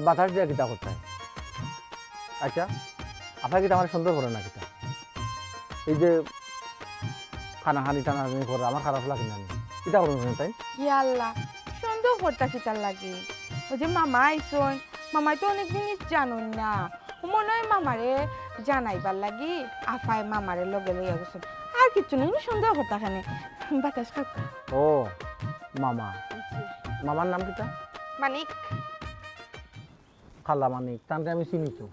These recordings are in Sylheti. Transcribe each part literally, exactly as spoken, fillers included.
বাতাস দিয়া কিতা করতায়? আচ্ছা, আফায় কিতা আমারে সন্দেহ করে না কিতা? এই যে কানাকানি টানাটানি করে, আমার খারাপ লাগে না নি? কিতা করুন তাই? ইয়া আল্লাহ, সন্দেহ করতা কিতার লাগি? ওই যে মামা আইছইন, মামায় তো অনেক জিনিস জানইন না। মনে হয় মামারে জানাইবার লাগি আফায় মামারে লগে লইয়া গেছইন। আর কিচ্ছু না, তুমি সন্দেহ করতা কেনে? বাতাস খাউক্কা। ও, মামা। জি। মামার নাম কিতা? মানিক। খালা মানিক, তানরে আমি চিনি তো।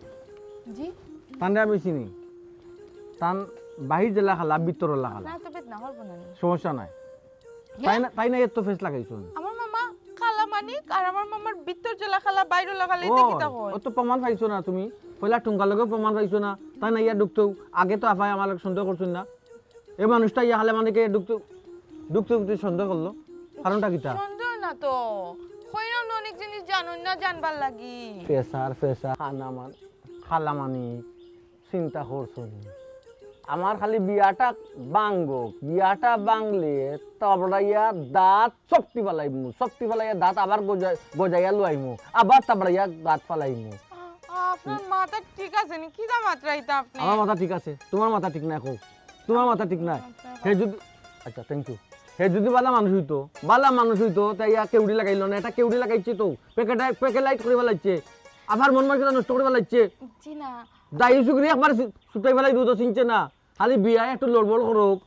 জি? তানরে আমি চিনি। তান বাহির জেলা খালা, ভিতর জেলা খালা। না, তো বেদনা হরব না নি। সমস্যা নাই। ইয়া? তাই না, তাই না এত ফেস লাগাইছইন? আমার মামা খালা মানিক আর আমার মামার ভিতর জেলা খালা, বাইর জেলা খালা, ও, ইতা কিতা কয়? অত প্রমাণ পাইছো না তুমি? পয়লা টুঙ্কার লগে প্রমাণ পাইছো না? তাই না ইয়া ঢুকতো, আগে তো আফায় আমার সন্দেহ করছইন না। এই মানুষটা ইয়া খালা মানিকে ঢুকতে, ঢুকতে ঢুকতে সন্দেহ করলো। কারণটা কিতা? সন্দেহ না তো। কইরাম না অনেক জিনিস জানইন না জানবার লাগি। ফেসার, ফেসার, খানা মান-, খালা মানিক, চিন্তা করছো নি? আমার খালি বিয়াটা ভাঙ্গক, বিয়াটা ভাঙলে তাবড়াইয়া দাঁত শক্তি ফালাইমু, শক্তি ফালাইয়া দাঁত আবার গজা-, গজাইয়া লুয়াইমু, আবার তাবড়াইয়া দাঁত ফালাইমু। আ-, আপনার মাথা ঠিক আছে নি? কিতা মাতরা ইতা আপনি? আমার মাথা ঠিক আছে, তোমার মাথা ঠিক নাই, কও। তোমার মাথা ঠিক নাই। আচ্ছা, হে যদি, আচ্ছা, thank you। হে যদি বালা মানুষ হইতো, বালা মানুষ হইতো, তাই ইয়া কেউড়ি লাগাইলো না, এটা কেউড়ি লাগাইছে তো, প্যাকেটে, প্যাকেট লাইট করিবা লাগছে, আবার মন মানসিকতা নষ্ট করিবা লাগছে। জি না। দায়ী সুগ্রি একবার সু-, ছুটাই ফেলাই দুধ চিনছে না, খালি বিয়ায় একটু লড়বড় করুক।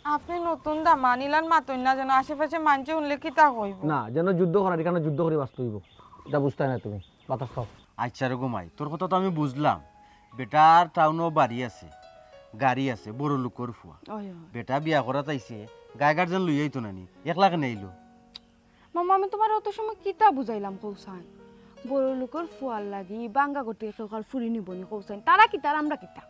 আপনি নতুন দামান, ইলান মাতইন না যেন, আশেপাশে মানষে হুনলে কিতা কইব? না, যেন যুদ্ধ করার, এখানে যুদ্ধ করি বাঁচতে হইব, এটা বুঝতে না তুমি। বাতাস খাও। আচ্ছা রে ঘুমাই, তোর কথা তো আমি বুঝলাম, বেটার টাউনও বাড়ি আছে, গাড়ি আছে, বড় লোকর ফুয়া। ওই, ওই। বেটা বিয়া করাত আইছে, গায়ে গার্জেন লইয়াই তো নানি, একলা কেনে আইলো? মামা, আমি তোমার অত সময় কিতা বুঝাইলাম কও চাইন? বড় লোকর ফুয়ার লাগি বাঙ্গা গতি কেউ কার ফুরি নিব নি কও চাইন? তারা কিতা আর আমরা কিতা?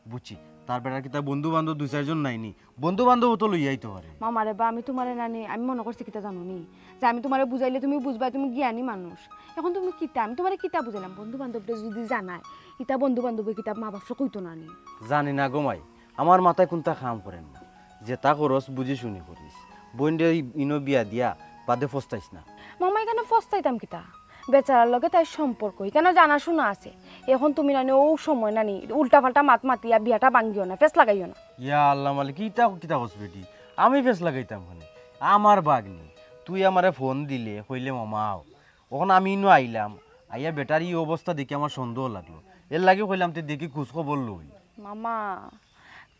বুঝছি, তার বেটার কিতা বন্ধু বান্ধব দুই চারজন নাই নি? বন্ধু বান্ধব তো লইয়াই তো পারে। মামা রে বা, আমি তোমারে নানি, আমি মনে করছি কিতা জানো নি? যে আমি তোমারে বুঝাইলে তুমি বুঝবায়, তুমি জ্ঞানী মানুষ। এখন তুমি কিতা, আমি তোমারে কিতা বুঝাইলাম? বন্ধু বান্ধবরে যদি জানায়, ইতা বন্ধু বান্ধবে কিতা মা বাপরে কইতো না নি? জানি না গো মাই, আমার মাথায় কুনতা কাম করের না। যেতা করস বুঝি শুনি করিস। বইনরে ইনো বিয়া দিয়া বাদে ফস্তাইস না। মামা, এখানে ফস্তাইতাম কিতা? বেচারার লগে তাইর সম্পর্ক, ইখানো জানাশুনা আছে। এখন তুমি নানি অউ সময় নানি উল্টা পাল্টা মাত মাতিয়া বিয়াটা ভাঙ্গিও না, ফেস লাগাইও না। ইয়া আল্লাহ মালিক, ইতা কিতা কস বেটি? আমি ফেস লাগাইতাম কেনে? আমার ভাগ্নি, তুই আমারে ফোন দিলে, কইলে, "মামা আও।" অখন আমি ইনো আইলাম, আইয়া বেটার ই অবস্থা দেখি আমার সন্দেহ লাগলো। এর লাগি কইলাম, "তে দেখি খোঁজ খবর লই।" মামা,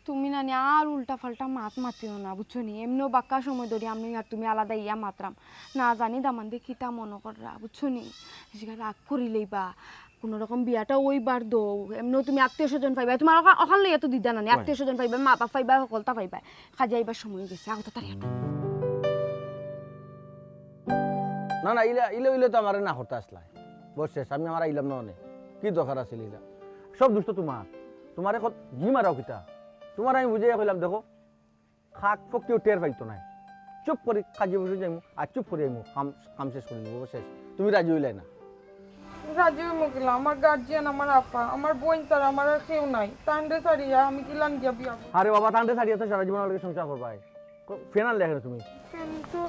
তুমি নানি আর উল্টা পাল্টা মাত মাতিও না, বুঝছো নি? এমনেও বাক্কা সময় ধরি আমি আর তুমি আলাদা ইয়া মাতরাম। না জানি দামান্দে কিতা মনো কররা, বুঝছো নি? বেশি রাগ করি লইবা। কুনু রকম বিয়াটা অইবার দেও। এমনেও তুমি আত্মীয় স্বজন পাইবা। তোমার অখান, অখান লইয়া তো দিদা নানি। কই? আত্মীয় স্বজন পাইবা, মা বাপ পাইবা, হকলতা পাইবা। কাজে আইবার সময় গেছে, আগত তাড়াতাড়ি আটো। না, না, ইলা, ইলা, ইলা তো আমারে না করতে আসলায়। বস শেষ, আমি আমার আইলাম না অনে। কি দরকার আছিল ইলা? সব দুষ্ট তোমার। তোমারে কত জি মারাও কিতা? তোমার আমি বুঝাইয়া কইলাম, দেখো, খাক ফকিও টের পাইতো নায়। চুপ করি কাজে বসে যাইমু, আর চুপ করি আইমু, কাম, কাম শেষ করি দিমু, শেষ। তুমি রাজি অইলায় না? রাজি অইমু কিলা? আমার গার্জিয়ান, আমার আপা, আমার বইন ছাড়া আমার আর কেউ নাই। তানরে ছাড়িয়া আমি কিলান গিয়া বিয়া করমু? আরে বাবা, তানরে ছাড়িয়া তো সারা জীবন আমার লগে সংসার করবায়। ক-, ফ্যান আনলে কেনে তুমি? ফ্যান তো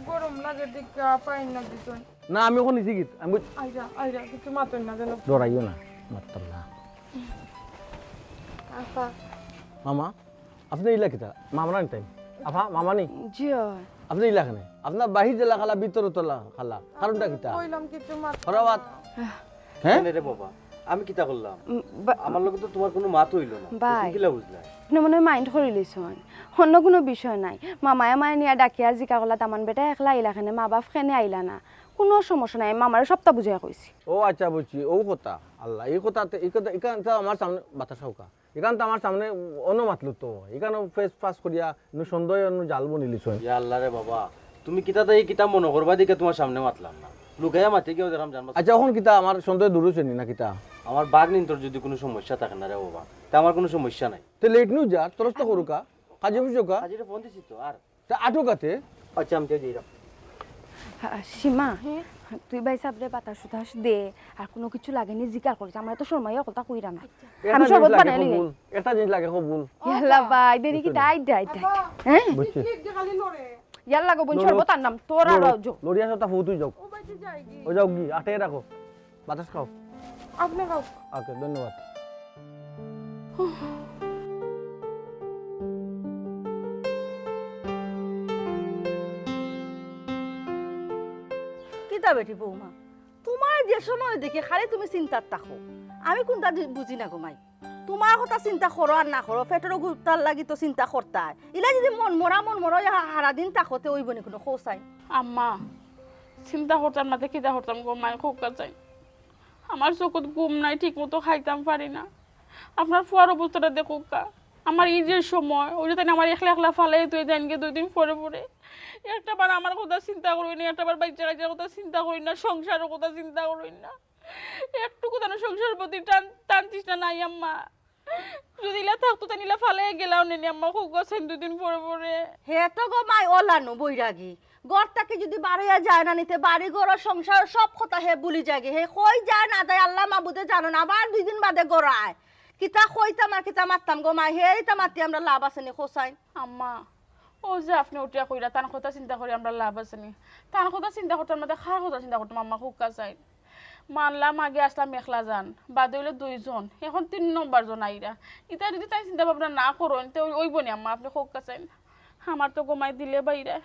গরম লাগে, দেখা পাই না দিছইন। না, আমি অখন নিছি গিত, আমি বুঝ- আইরা, আইরা, কিছু মাতইন না যেন। ডরাইও না, মাততাম না। আপা। মামা, আপনে ইলা কিতা? মামা নানি তাইন? আপা, মামা নি? জি অয়। আপনে ইলা কেনে? আপনার বাহির জেলা খালা, ভিতর তলা খালা। কারণটা কিতা? কইলাম কিছু মাত। হরাবাত। হ্যাঁ? কেনে রে বাবা? আমি কিতা করলাম? উম, বা- আমার লগে তো তোমার কুনু মাত অইলো না। ভাই। তুমি কিলা বুঝলা? আপনে মনে হয় মাইন্ড করি লইছইন। অন্য কুনু বিষয় নাই। মামায় আমারে নিয়া ডাকিয়া জিকা করলা, দামান বেটা একলা আইলা কেনে, মা বাপ কেনে আইলা না? কুনু সমস্যা নাই, মামারে সবটা বুঝাইয়া কইছি। ও আচ্ছা, বুঝছি। অউ কথা। আল্লাহ, ই কথা তে, ই কথা, ইখান তো আমার সামনে বাতাস অউক্কা। ইখান তো আমার সামনে অনো মাতলো তো। ইখানো ফেস ফাস করিয়া নু সন্দেহ নু জাল বুনিলিছইন। ইয়া আল্লাহ রে বাবা, তুমি কিতা তাই কিতা মনো করবা দেখি তোমার সামনে মাতলাম না। লুকাইয়া মাতি গিয়া দেখলাম জানবা। আচ্ছা, অখন কিতা আমার সন্দেহ দূর অইছে নি না কিতা? আমার ভাগ্নিন্তর যদি কুনু সমস্যা থাকে না রে বাবা, তে আমার কুনু সমস্যা নাই। তে লেট নু যা, তরস তো করুকা, কাজে বুঝুকা। কাজে ফোন দিছি তো, আর তা আটো কাতে? আচ্ছা, আমি তো যাইরাম। হ্যাঁ, সীমা, হে? তুই ভাই সাবরে বাতাস উতাস দে, আর কুনু কিছু লাগে নি জিকার করিস, আমার তো শর্মাইয়া কথা কইরা না। একটা আমি জিনিস শরবত লাগে বানাই লই। কবুল, একটা জিনিস লাগে কবুল। ইয়াল্লা ভাই, দেরি কি বুঝছো না? তাই, তাই, তাই। আব্বা, হ্যাঁ? বুঝছি। কি, কি খালি লড়ে? ইয়াল্লা গো বোন, লড়ো। শরবত আনলাম, তোর আর লড়ো। যাও। লড়িয়া সব তা ফৌতুই যাও। ও ভাই, তুই যাই কি? ও যাও কি, আটে রাখো। বাতাস খাও। আপনি খাও। ওকে, ধন্যবাদ। কিতা বেটি বৌমা, তুমার যে সময় দেখি খালি তুমি চিন্তাত থাকো, আমি কুনতা দি-, বুঝি না গো মাই। তুমার কথা চিন্তা করো আর না করো, পেটর অগুতার লাগি তো চিন্তা করতায়। ইলা যদি মন মরা মন মরা অইয়া হা-, হারা দিন থাকো তে অইবো নি কুনু কও চাইন? আম্মা, চিন্তা করতাম না তে কিতা করতাম গো মাই, কউক্কা চাইন। আমার চকুত ঘুম নাই, ঠিক মতো খাইতাম পারি না। আপনার ফুয়ার অবস্থাটা দেখউক্কা। আমার ই যে সময়, অউ যে তাইন আমার একলা একলা ফালাই থুই যাইন গি দুই দিন পরে পরে। একটা বার আমার কথা চিন্তা করইন না, একটা বার বাইচ্চা কাইচ্চার কথা চিন্তা করইন না, সংসারর কথা চিন্তা করইন না। একটুকু তান সংসারর প্রতি টান, টান তৃষ্ণা নাই আম্মা। যদি ইলা থাকতো, তাইন ইলা ফালাই গেলা অনে নি আম্মা, কউক্কা চাইন দুই দিন পরে পরে। হে তো গো মাই অলানু বৈরাগী। ঘর থাকি যদি বারইয়া যায় না নি তে বাড়ি ঘর সংসার সব কথা হে ভুলি যায়গি। হে কই যায় না যায় আল্লা মাবুদে জানইন, আবার দুই দিন বাদে ঘর আয়। কিতা কইতাম আর কিতা মাততাম গো মাই, হে ইতা মাতি আমরার লাভ আছে নি কও চাইন? আম্মা, অউ যে আপনে উঠিয়া কইরা, তান কথা চিন্তা করি আমরার লাভ আছে নি? তান কথা চিন্তা করতাম না তে কার কথা চিন্তা করতাম আম্মা, কউক্কা চাইন। মানলাম আগে আছলাম একলা জন, বাদে অইলো দুইজন, অখন তিন নম্বর জন আইরা। ইতা যদি তাইন চিন্তা ভাবনা না করইন তে অই-, অইবো নি আম্মা, আপনে কউক্কা চাইন। আমার তো গো মাই দিলে বাইরা,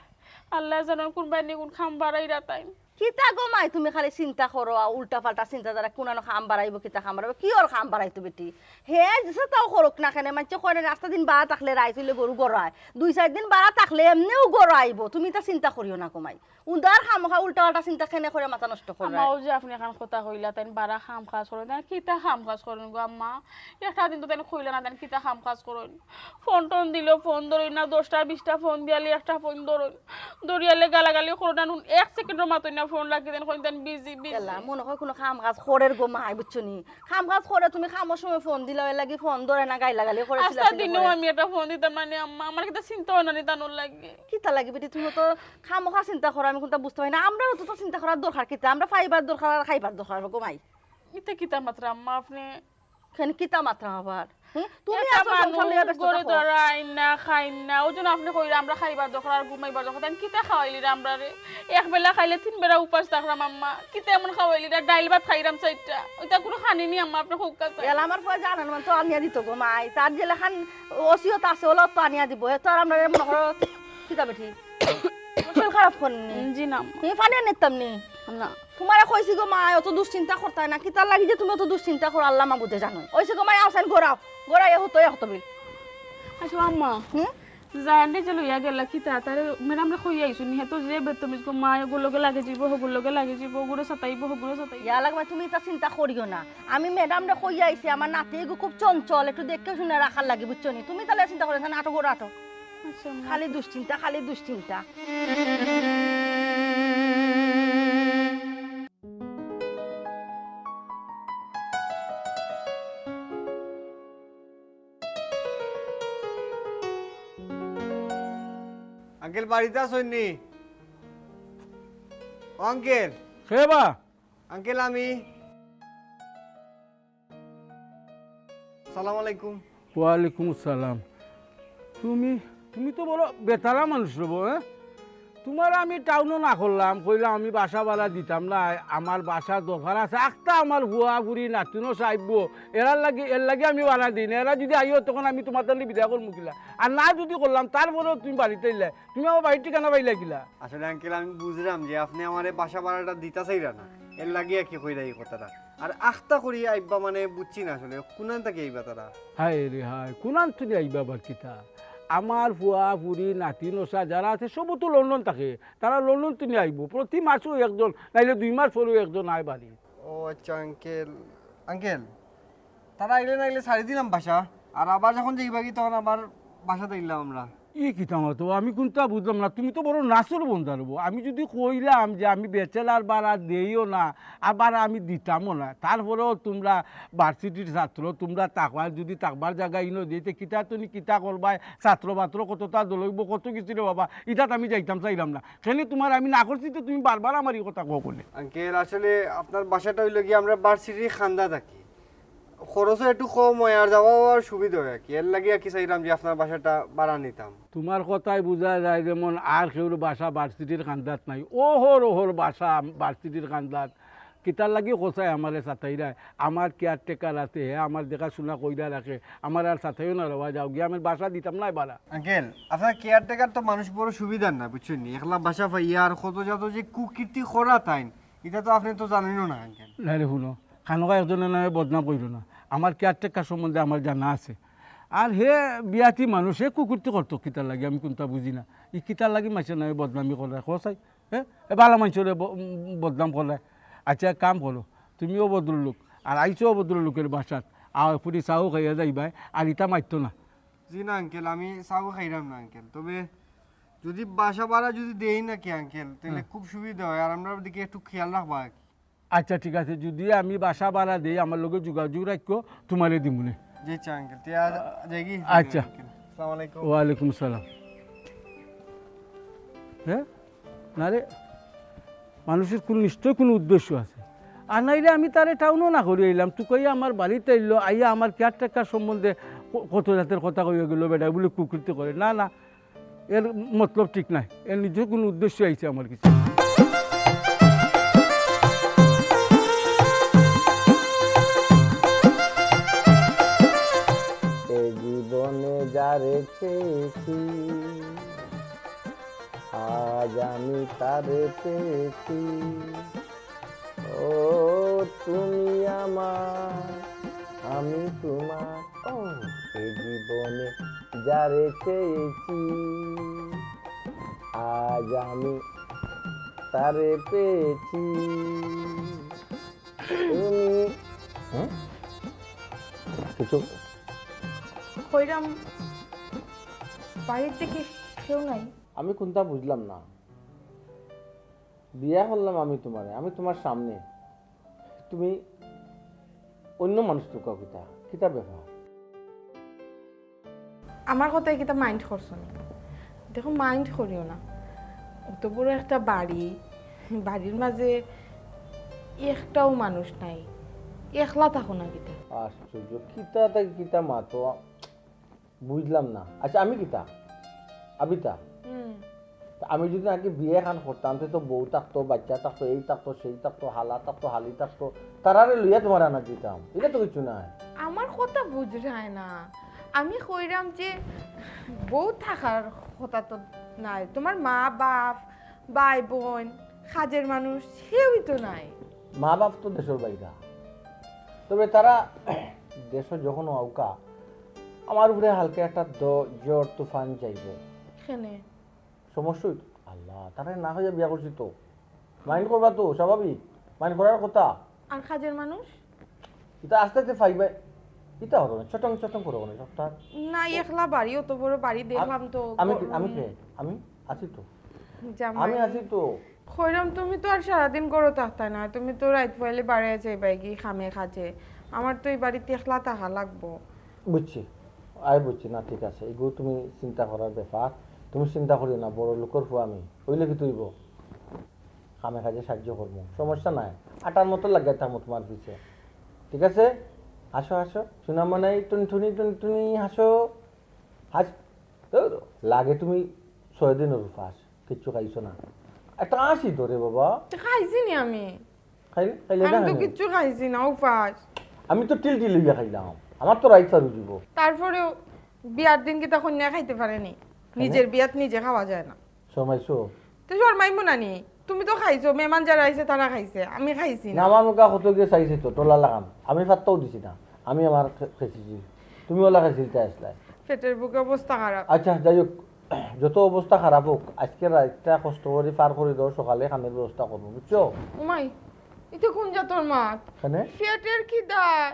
আল্লায় জানইন কুনবায় নি কুন কাম বাড়াইরা তাইন। কিতা গো মাই তুমি খালি চিন্তা করো, আর উল্টা পাল্টা চিন্তাধারা, কুনানো কাম বাড়াইবো, কিতা কাম বাড়াইবো, কিওর কাম বাড়াইতো বেটি? হে যেতা তাও করউক না কেনে, মানষে কয় না, আস্তা দিন বারা থাকলে রাইত অইলে গরু ঘর আয়, দুই চাইর দিন বারা থাকলে এমনেউ ঘর আইবো। তুমি ইতা চিন্তা করিও না গো মাই। উদার খামোখা উল্টা পাল্টা চিন্তা কেনে করি মাথা নষ্ট কররায়। আম্মা, অউ যে আপনে একখান কথা কইলা, তাইন বারা কাম কাজ করইন, তাইন কিতা কাম কাজ করইন গো আম্মা? একটা দিন তো তাইন কইলা না, তাইন কিতা কাম কাজ করইন? ফোন টোন দিলেও ফোন ধরইন না, দশটা বিশটা ফোন দিয়ালে একটা ফোন ধরইন, ধরিয়ালে গালাগালি করইন না, এক সেকেন্ডর মাতইন না, ফোন রাখি দেইন, কইন তাইন বিজি, বিজি। এলা, মনো কয় কুনু কাম কাজ করের গো মাই, বুঝছো নি? কাম কাজ করে, তুমি কামর সময় ফোন দিলাও, এরলাগি ফোন ধরে না, গাইলাগালি করে আস্তা চিল্লাচিল্লি দিনও করে। আমি একটা ফোন দিতাম না নি আম্মা, আমার কিতা চিন্তা অয় না নি তানর লাগি। কিতা লাগি বেটি, তুমি তো খামোখা চিন্তা করো, আমি কুনতা বুঝতাম পারি না। আমরারও তো, তো চিন্তা করার দরকার কিতা? আমরা পাইবার দরকার আর খাইবার দরকার গো মাই। ইতা কিতা মাতরা আম্মা আপনে? কেনে কিতা মাতরা আবার? হুম? তুমি একটা আছো, মানুষ সংসার লইয়া ব্যস্ত ঘরে থাকো। ধরাইন না, খাইন না, অউ জন্য আপনে কইরা আমরা খাইবার দরকার আর ঘুমাইবার দরকার। তাইন কিতা খাওয়াইলিরা আমরারে? এক বেলা খাইলে তিন বেলা উপাস থাকরাম আম্মা। কিতা এমন খাওয়াইলিরা? ডাইল ভাত খাইরাম চাইরটা। ইতা কুনু খানি নি আম্মা, আপনে কউক্কা চাইন। এলা আমার ফুয়া জানইন মানে তো আনিয়া দিতো গো মাই। তার যেলাখান ওসিয়ত আছে, অলা তো আনিয়া দিবো। হে তো আর আমরারে মনো করো কিতা বেটি? শরীর খারাপ করনি? জি না আম্মা। তুমি পানি আনিতাম নি? না। তুমারে কইছি গো মাই, অত দুশ্চিন্তা করতায় না। কিতার লাগি যে তুমি অত দুশ্চিন্তা করো, আল্লা মাবুদে জানইন। অইছে গো মাই, আও চাইন ঘর আও। ঘর আইয়া হুতো, হুতো বিল। আচ্ছা আম্মা, হুম? জায়ানরে যে লইয়া গেলা, কিতা তারে ম্যাডামরে কইয়া আইছো নি? হে তো যে বেদতমিজ গো মাই, অগুর লগে লাগি যাইবো, হগুর লগে লাগি যাইবো, অগুরে সাতাইবো, হগুরে সাতাইবো। ইয়া লাগবে, তুমি ইতা চিন্তা করিও না। আমি ম্যাডামরে কইয়া আইছি, আমার নাতি এগু খুব চঞ্চল, একটু দেখিয়া শুনিয়া রাখার লাগি, বুঝছো নি? তুমি তাইলে চিন্তা করিও না, আটো ঘর আটো। আচ্ছা আম্মা। খালি দুশ্চিন্তা, খালি দুশ্চিন্তা। আঙ্কেল, বাড়িত আছইন নি? ও আঙ্কেল। কে বা? আঙ্কেল, আমি। সালাম আলাইকুম। ওয়ালাইকুম আসসালাম। তুমি, তুমি তো বড় বেতালা মানুষ রে বউ, হ্যাঁ? তুমারে আমি টাউনো না করলাম, কইলাম আমি বাসা ভাড়া দিতাম না, আমার বাসার দরকার আছে, আখতা আমার ফুয়া ফুরি নাতিন অকল আইবো, এরার লাগি, এরলাগি আমি ভাড়া দেই না, এরা যদি আইও তখন আমি তুমার তানরে বিদায় করমু কিলা? আর না যদি করলাম, তারপরেও তুমি বাড়িত আইলায়, তুমি আমার বাড়ির ঠিকানা পাইলায় কিলা? আসলে আঙ্কেল, আমি বুঝরাম যে আপনে আমারে বাসা ভাড়াটা দিতা চাইরা না, এরলাগি আর কি কইরা ই কথাটা। আর আখতা করি আইবা মানে বুঝছি না আসলে, কুনান থাকি আইবা তারা? হায় রে হায়, কুনান থাকি আইবা আবার কিতা? আমার ফুয়া ফুরি নাতিন অকল যারা আছে সবউ তো লন্ডন থাকে, তারা লন্ডন থাকি আইবো। প্রতি মাসো একজন, নাইলে দুই মাস পরেও একজন আয় বাড়ি। ও আচ্ছা আঙ্কেল, আঙ্কেল, তারা আইলে না আইলে ছাড়ি দিলাম বাসা, আর আবার যখন যাইবাগি তখন আবার বাসাত আইলাম আমরা। ই কিতা মাতো? আমি কুনতা বুঝলাম না, তুমি তো বড় নাছর বন্দা রে বউ। আমি যদি কইলাম যে আমি ব্যাচেলার ভাড়া দেইও না, আবার আমি দিতামও না, তারপরেও তুমরা ভার্সিটির ছাত্র, তুমরা থাকবায়, যদি থাকবার জাগা ইনো দেই, তে কিতা তুমি কিতা করবায়, ছাত্র বাত্র কততা দলইবো, কত কিছু রে বাবা, ইটাত আমি যাইতাম চাইলাম না। কেনে তুমারে আমি না করছি, তে তুমি বারবার আমার ই কথা কও কেনে? আঙ্কেল, আসলে আপনার বাসাটা অইলো গিয়া আমরা ভার্সিটির কান্দাত থাকি, খরচও একটু কম অয় আর যাওয়া আওয়ার সুবিধা অয় আর কি, এরলাগি আর কি চাইরাম যে আপনার বাসাটা ভাড়া নিতাম। তুমার কথায় বুঝা যায় যেমন আর কেউর বাসা ভার্সিটির কান্দাত নাই, অহরহর বাসা ভার্সিটির কান্দাত। কিতার লাগি কছাই আমারে সাতাইরায়? আমার কেয়ারটেকার আছে, হে আমার দেখাশুনা কইরা রাখে, আমার আর সাতাইও না রে বা, যাও গিয়া, আমি বাসা দিতাম না বারা। আঙ্কেল, আপনার কেয়ারটেকার তো মানুষ বড় সুবিধার না, বুঝছইন নি? একলা বাসা পাইয়া আর কত যত যে কুকীর্তি করা তাইন, ইটা তো আপনে তো জানইনও না আঙ্কেল। না রে, হুনো, খানোকা একজনের নামে বদনাম কইরো না। আমার কেয়ারটেকার সম্বন্ধে আমার জানা আছে। আর হে বিয়াতি মানুষ, হে কুকীর্তি করতো কিতার লাগি, আমি কুনতা বুঝি না। ই কিতার লাগি মাইনষর নামে বদনামি করায়, কছাই? হে? এ বালা মাইনষরে ব-, উম, বদনাম করায়। আচ্ছা, এক কাম করো, তুমিও ভদ্রলোক, আর আইছো ভদ্রলোকের বাসাত, আও ফুরি চাও খাইয়া যাইবায়, আর ইতা মাতিও না। জি না আঙ্কেল, আমি চাও খাইরাম না আঙ্কেল, তবে যদি বাসা ভাড়া যদি দেই নাকি আঙ্কেল, তাইলে খুব সুবিধা হয়, আর আমরার দিকে একটু খেয়াল রাখবা আর কি। আচ্ছা, ঠিক আছে, যদি আমি বাসা ভাড়া দেই, আমার লগে যোগাযোগ রাখিও, তুমারে দিমুনে। জি আচ্ছা আঙ্কেল, তে আর যাই কি? আচ্ছা। আঙ্কেল, আসসালামু আলাইকুম। ওয়ালাইকুম সালাম। হে? না রে, মানুষর কুনু নিশ্চয় কুনু উদ্দেশ্য আছে। আর নাইলে আমি তারে টাউনো না করি আইলাম, তুকাইয়া আমার বাড়িত আইলো, আইয়া আমার কেয়ারটেকার সম্বন্ধে ক-, কত জাতের কথা কইয়া গেলো, বেটায় বুলি কুকীর্তি করে। না, না, এর মতলব ঠিক নায়, এর নিজর কুনু উদ্দেশ্য আইছে আমার কাছে। এ জীবনে যারে চেয়েছি, আজ আমি তারে পেয়েছি। ও তুমি আমার, আমি তোমার। ও, এ জীবনে যারে চেয়েছি, আজ আমি তারে পেয়েছি। তুমি, হুম? কিছু কইরাম, বাড়িত দেখি কেউ নাই। আমি কুনতা বুঝলাম না। বিয়া করলাম আমি তুমারে, আমি তুমার সামনে, তুমি অইন্য মানুষ তুকাও কিতা? কিতা ব্যাপার? আমার কথায় কিতা mind করছো নি? দেখো, mind করিও না। অত বড় একটা বাড়ি, বাড়ির মাঝে একটাও মানুষ নাই, একলা থাকো না কিতা? আশ্চর্য, কিতা থাকি কিতা মাতো, বুঝলাম না। আচ্ছা, আমি কিতা? আবিতা? হুম। তা আমি যদি আগে বিয়া খান করতাম, তে তো বউ থাকতো, বাচ্চা থাকতো, এই থাকতো, সেই থাকতো, হালা থাকতো, হালি থাকতো, তারারে লইয়া তুমার আনা দিতাম। ইটা তো কিচ্ছু নাই। আমার কথা বুঝরায় না। আমি কইরাম যে বউ থাকার কথা তো নাই, তুমার মা বাপ, ভাই বোন, কাজের মানুষ, কেউই তো নাই। মা বাপ তো দেশর বাইরা, তবে তারা দেশো যখন আউকা, আমার উপরে হালকা একটা দ-, ঝড় তুফান যাইব। কেনে? সমস্যা হইতো? আল্লাহ, তারা না হইয়া বিয়া করছি তো। Mind করবা তো, স্বাভাবিক। Mind করার কথা। আর কাজের মানুষ? ইটা আস্তে আস্তে পাইবা। ইটা হলো না, চটং চটং করো না, চটং। না, একলা বাড়ি, অত বড় বাড়ি দেখলাম তো। আমি কি, আমি কে? আমি আছি তো। জামাই। আমি আছি তো। কইরাম, তুমি তো আর সারাদিন ঘরো থাকতায় না, তুমি তো রাইত পাইলে বারে যাইবায় গি কামে কাজে। আমার তো ই বাড়িত একলা থাকা লাগবো। বুঝছি, আই বুঝছি না, ঠিক আছে, এগু তুমি চিন্তা করার ব্যাপার। তুমি চিন্তা করিও না, বড় লোকর ফুয়া আমি, অইলে কিতা অইব? কামে কাজে সাহায্য করমু, সমস্যা নাই। আটার মতো লাগাই থাকমু তুমার পিছে, ঠিক আছে? হাসো, হাসো, সোনা মনাই, টুনটুনি, টুনটুনি, হাসো, হাস। তো লাগে তুমি ছয় দিনর উপাস, কিচ্ছু খাইছো না। একটা আসি তো রে বাবা। তো খাইছি নি আমি। খাইলে, খাইলে আমি না তো খাইলে? কিচ্ছু খাইছি না, উপাস। আমি তো টিল টিল হইয়া খাইলাম, আমার তো রাইত পার হইব। তারপরেও বিয়ার দিন কিতা কইন্যায় খাইতে পারে নি? নিজের বিয়াত নিজে খাওয়া যায় না। শরমাইছো? তো শরমাইমু না নি? তুমি তো খাইছো, মেহমান যারা আইছে তারা খাইছে, আমি খাইছি না। না, আমার মুখা কত গিয়া চাইছে তো, টোলা লাগাম। আমি ফাত্তাও দিছি না, আমি আমার খে-, খেয়েছি। তুমি ওলা খেয়েছিল, তাই আসলাই। পেটের ভুকে অবস্থা খারাপ। আচ্ছা, যাই হোক, যত অবস্থা খারাপ হোক, আজকে রাইতটা কষ্ট করি পার করি দেও, সকালে খানির ব্যবস্থা করবো, বুঝছো? উমাই, ইতা কোন জাতর মাত? কেনে? পেটের খিদায়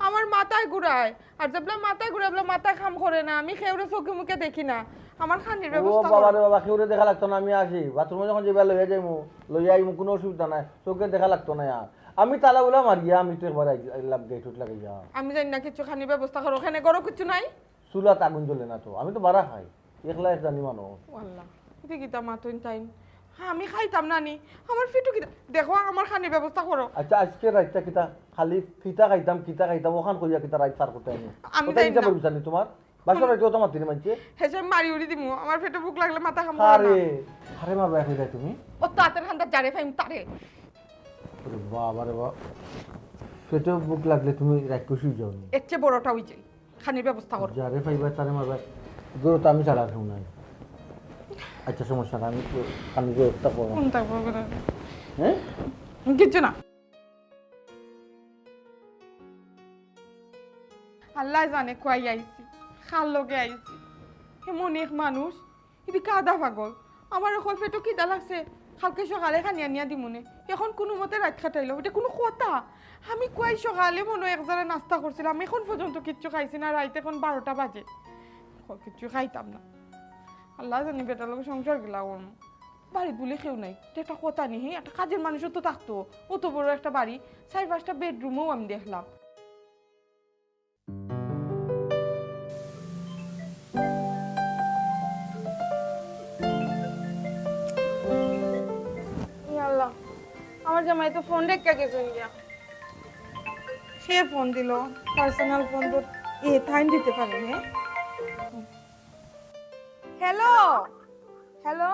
আমার মাথায় ঘুরায়, আর যেবলা মাথায় ঘুরায়, এবলা মাথায় কাম করে না। আমি কেউরে চোখে মুখে দেখি না, আমার খানির ও ব্যবস্থা বাবা করো। রে বাবা, কেউরে দেখা লাগতো না, আমি আসি। বাথরুমে যখন যাইবা লইয়া যাইমু, লইয়া আইমু, কোনো অসুবিধা নাই, চোখে দেখা লাগতো না আর। আমি তালা উলা মারিয়া, আমি তো একবার আইলাম গেট উট লাগাইয়া। আমি জানি না কিছু, খানির ব্যবস্থা করো। ওখানে ঘরো কিছু নাই? চুলাত আগুন জ্বলে না তো, আমি তো বারা খাই, একলা এক জানি মানুষ। ও আল্লাহ, ইতা কিতা মাতইন তাইন? হ্যাঁ, আমি খাইতাম না নি, আমার পেটো কিতা? দেখো, আমার খানির ব্যবস্থা করো। আচ্ছা, আজকে রাইতটা কিতা খালি কিতা খাইতাম, কিতা খাইতাম, ওখান কইয়া কিতা রাইত পার করতে আমি? আমি কোথায় জানি কিতা না। বলবি জানি তোমার? বাসা রাইতে তো আমার দিনে মানছে। হেসে মারি উড়ি দিমু, আমার পেটো ভুক লাগলে মাথা কাম করে না। আরে, আরে মারবা এখন যাই তুমি। ও তো হাতের খান্দা যারে পাইম তারে। ওরে বাবা রে বাবা, পেটো ভুক লাগলে তুমি রাইত কষি যাও নি? এর চেয়ে বড়টা অই যাই, খানির ব্যবস্থা করো। যারে পাইবা তারে মারবা। গরু তো আমি ছাড়া আর কেউ নাই। আচ্ছা, সমস্যা না, আমি তো খানির ব্যবস্থা করবো। কোন থাকবো করে? হ্যাঁ? কিচ্ছু না। আল্লায় জানে কই আইছি, কার লগে আইছি। এমন এক মানুষ, ইদি কাদা পাগল। আমারে কয় পেটো খিদা লাগছে, কালকে সকালে খানি আনিয়া দিমুনে। এখন কুনুমতে রাইত কাটাইলো, ইটা কুনু কথা? আমি কই সকালে মনো একজনে নাস্তা করছিলাম, এখন পর্যন্ত কিচ্ছু খাইছি না, রাইত এখন বারোটা বাজে। কয় কিচ্ছু খাইতাম না। আল্লায় জানে বেটার লগে সংসার কিলা করমু। বাড়িত বুলে কেউ নাই, ইটা একটা কথা নি, হে? একটা কাজের মানুষও তো থাকতো। অত বড় একটা বাড়ি, চাইর পাঁচটা বেডরুমও আমি দেখলাম। ইয়া আল্লাহ, আমার জামাই তো ফোন রেখে গেছইন গিয়া। সে ফোন দিল, পার্সোনাল ফোন তো এ টাইম দিতে পারে নে। Hello, hello.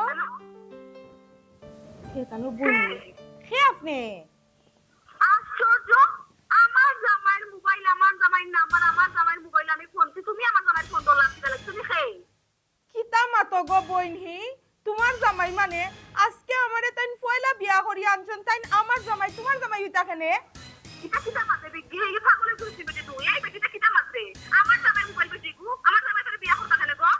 কে তানু বললি? কে আপনি? আশ্চর্য! আমার জামাইর মোবাইল, আমার জামাইর নাম্বার, আমার জামাইর মোবাইল, আমি ফোন দিছি, তুমি আমার জামাইর ফোন ধরলা, কিতা লাগি? তুমি কে? কিতা মাতো গো বইন হি? তোমার জামাই মানে আজকে আমারে তাইন পয়লা বিয়া করি আনছইন, তাইন আমার জামাই, তোমার জামাই হইতা কেনে? ইটা কিতা মাতে বিগি? এই পাগলে ঘুরছি বেটি তুই। এই বেটিটা কিতা মাতে? আমার জামাই মোবাইল বেটি গো, আমার জামাই তোর বিয়া করতা কেনে গো?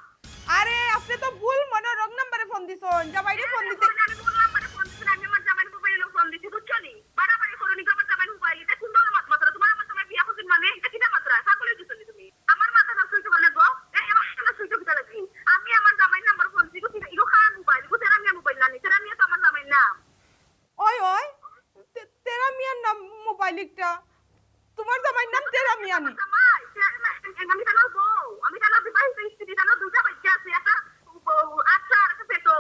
আরে, আপনি তো ভুল মনো রং নাম্বারে ফোন দিছইন, জামাইরে ফোন দিতে। আমি ভুল নাম্বারে ফোন দিছি না, আমি আমার জামাইর মোবাইলে ফোন দিছি, বুঝছো নি? বাড়াবাড়ি করো নি, আমার জামাইর মোবাইল, ইটা কোন ধরনের মাত মাতরা? তোমার আমার জামাই বিয়া করছইন মানে, ইটা কিতা মাতরা? পাগল হয়ে গেছো নি তুমি? আমার মাথা নষ্ট হইছে বলে গো, এ, এ, মাথা নষ্ট হইছে কিতা লাগি? আমি আমার জামাইর নাম্বার ফোন দিছি, ইগো কার মোবাইল? ইগো তেরা মিয়ার মোবাইল না নি, তেরা মিয়া তো আমার জামাইর নাম। ওই, ওই, তে-, তেরা মিয়ার নাম মোবাইল একটা। তোমার জামাইর নাম তেরা মিয়া নি? জামাই, তেরা মিয়া, আমি তার বউ, আমি তার বিবাহিত স্ত্রী, তার দুইটা বাচ্চা আছে, একটা উ-, উ-, আচ্ছা, আর একটা পেটো।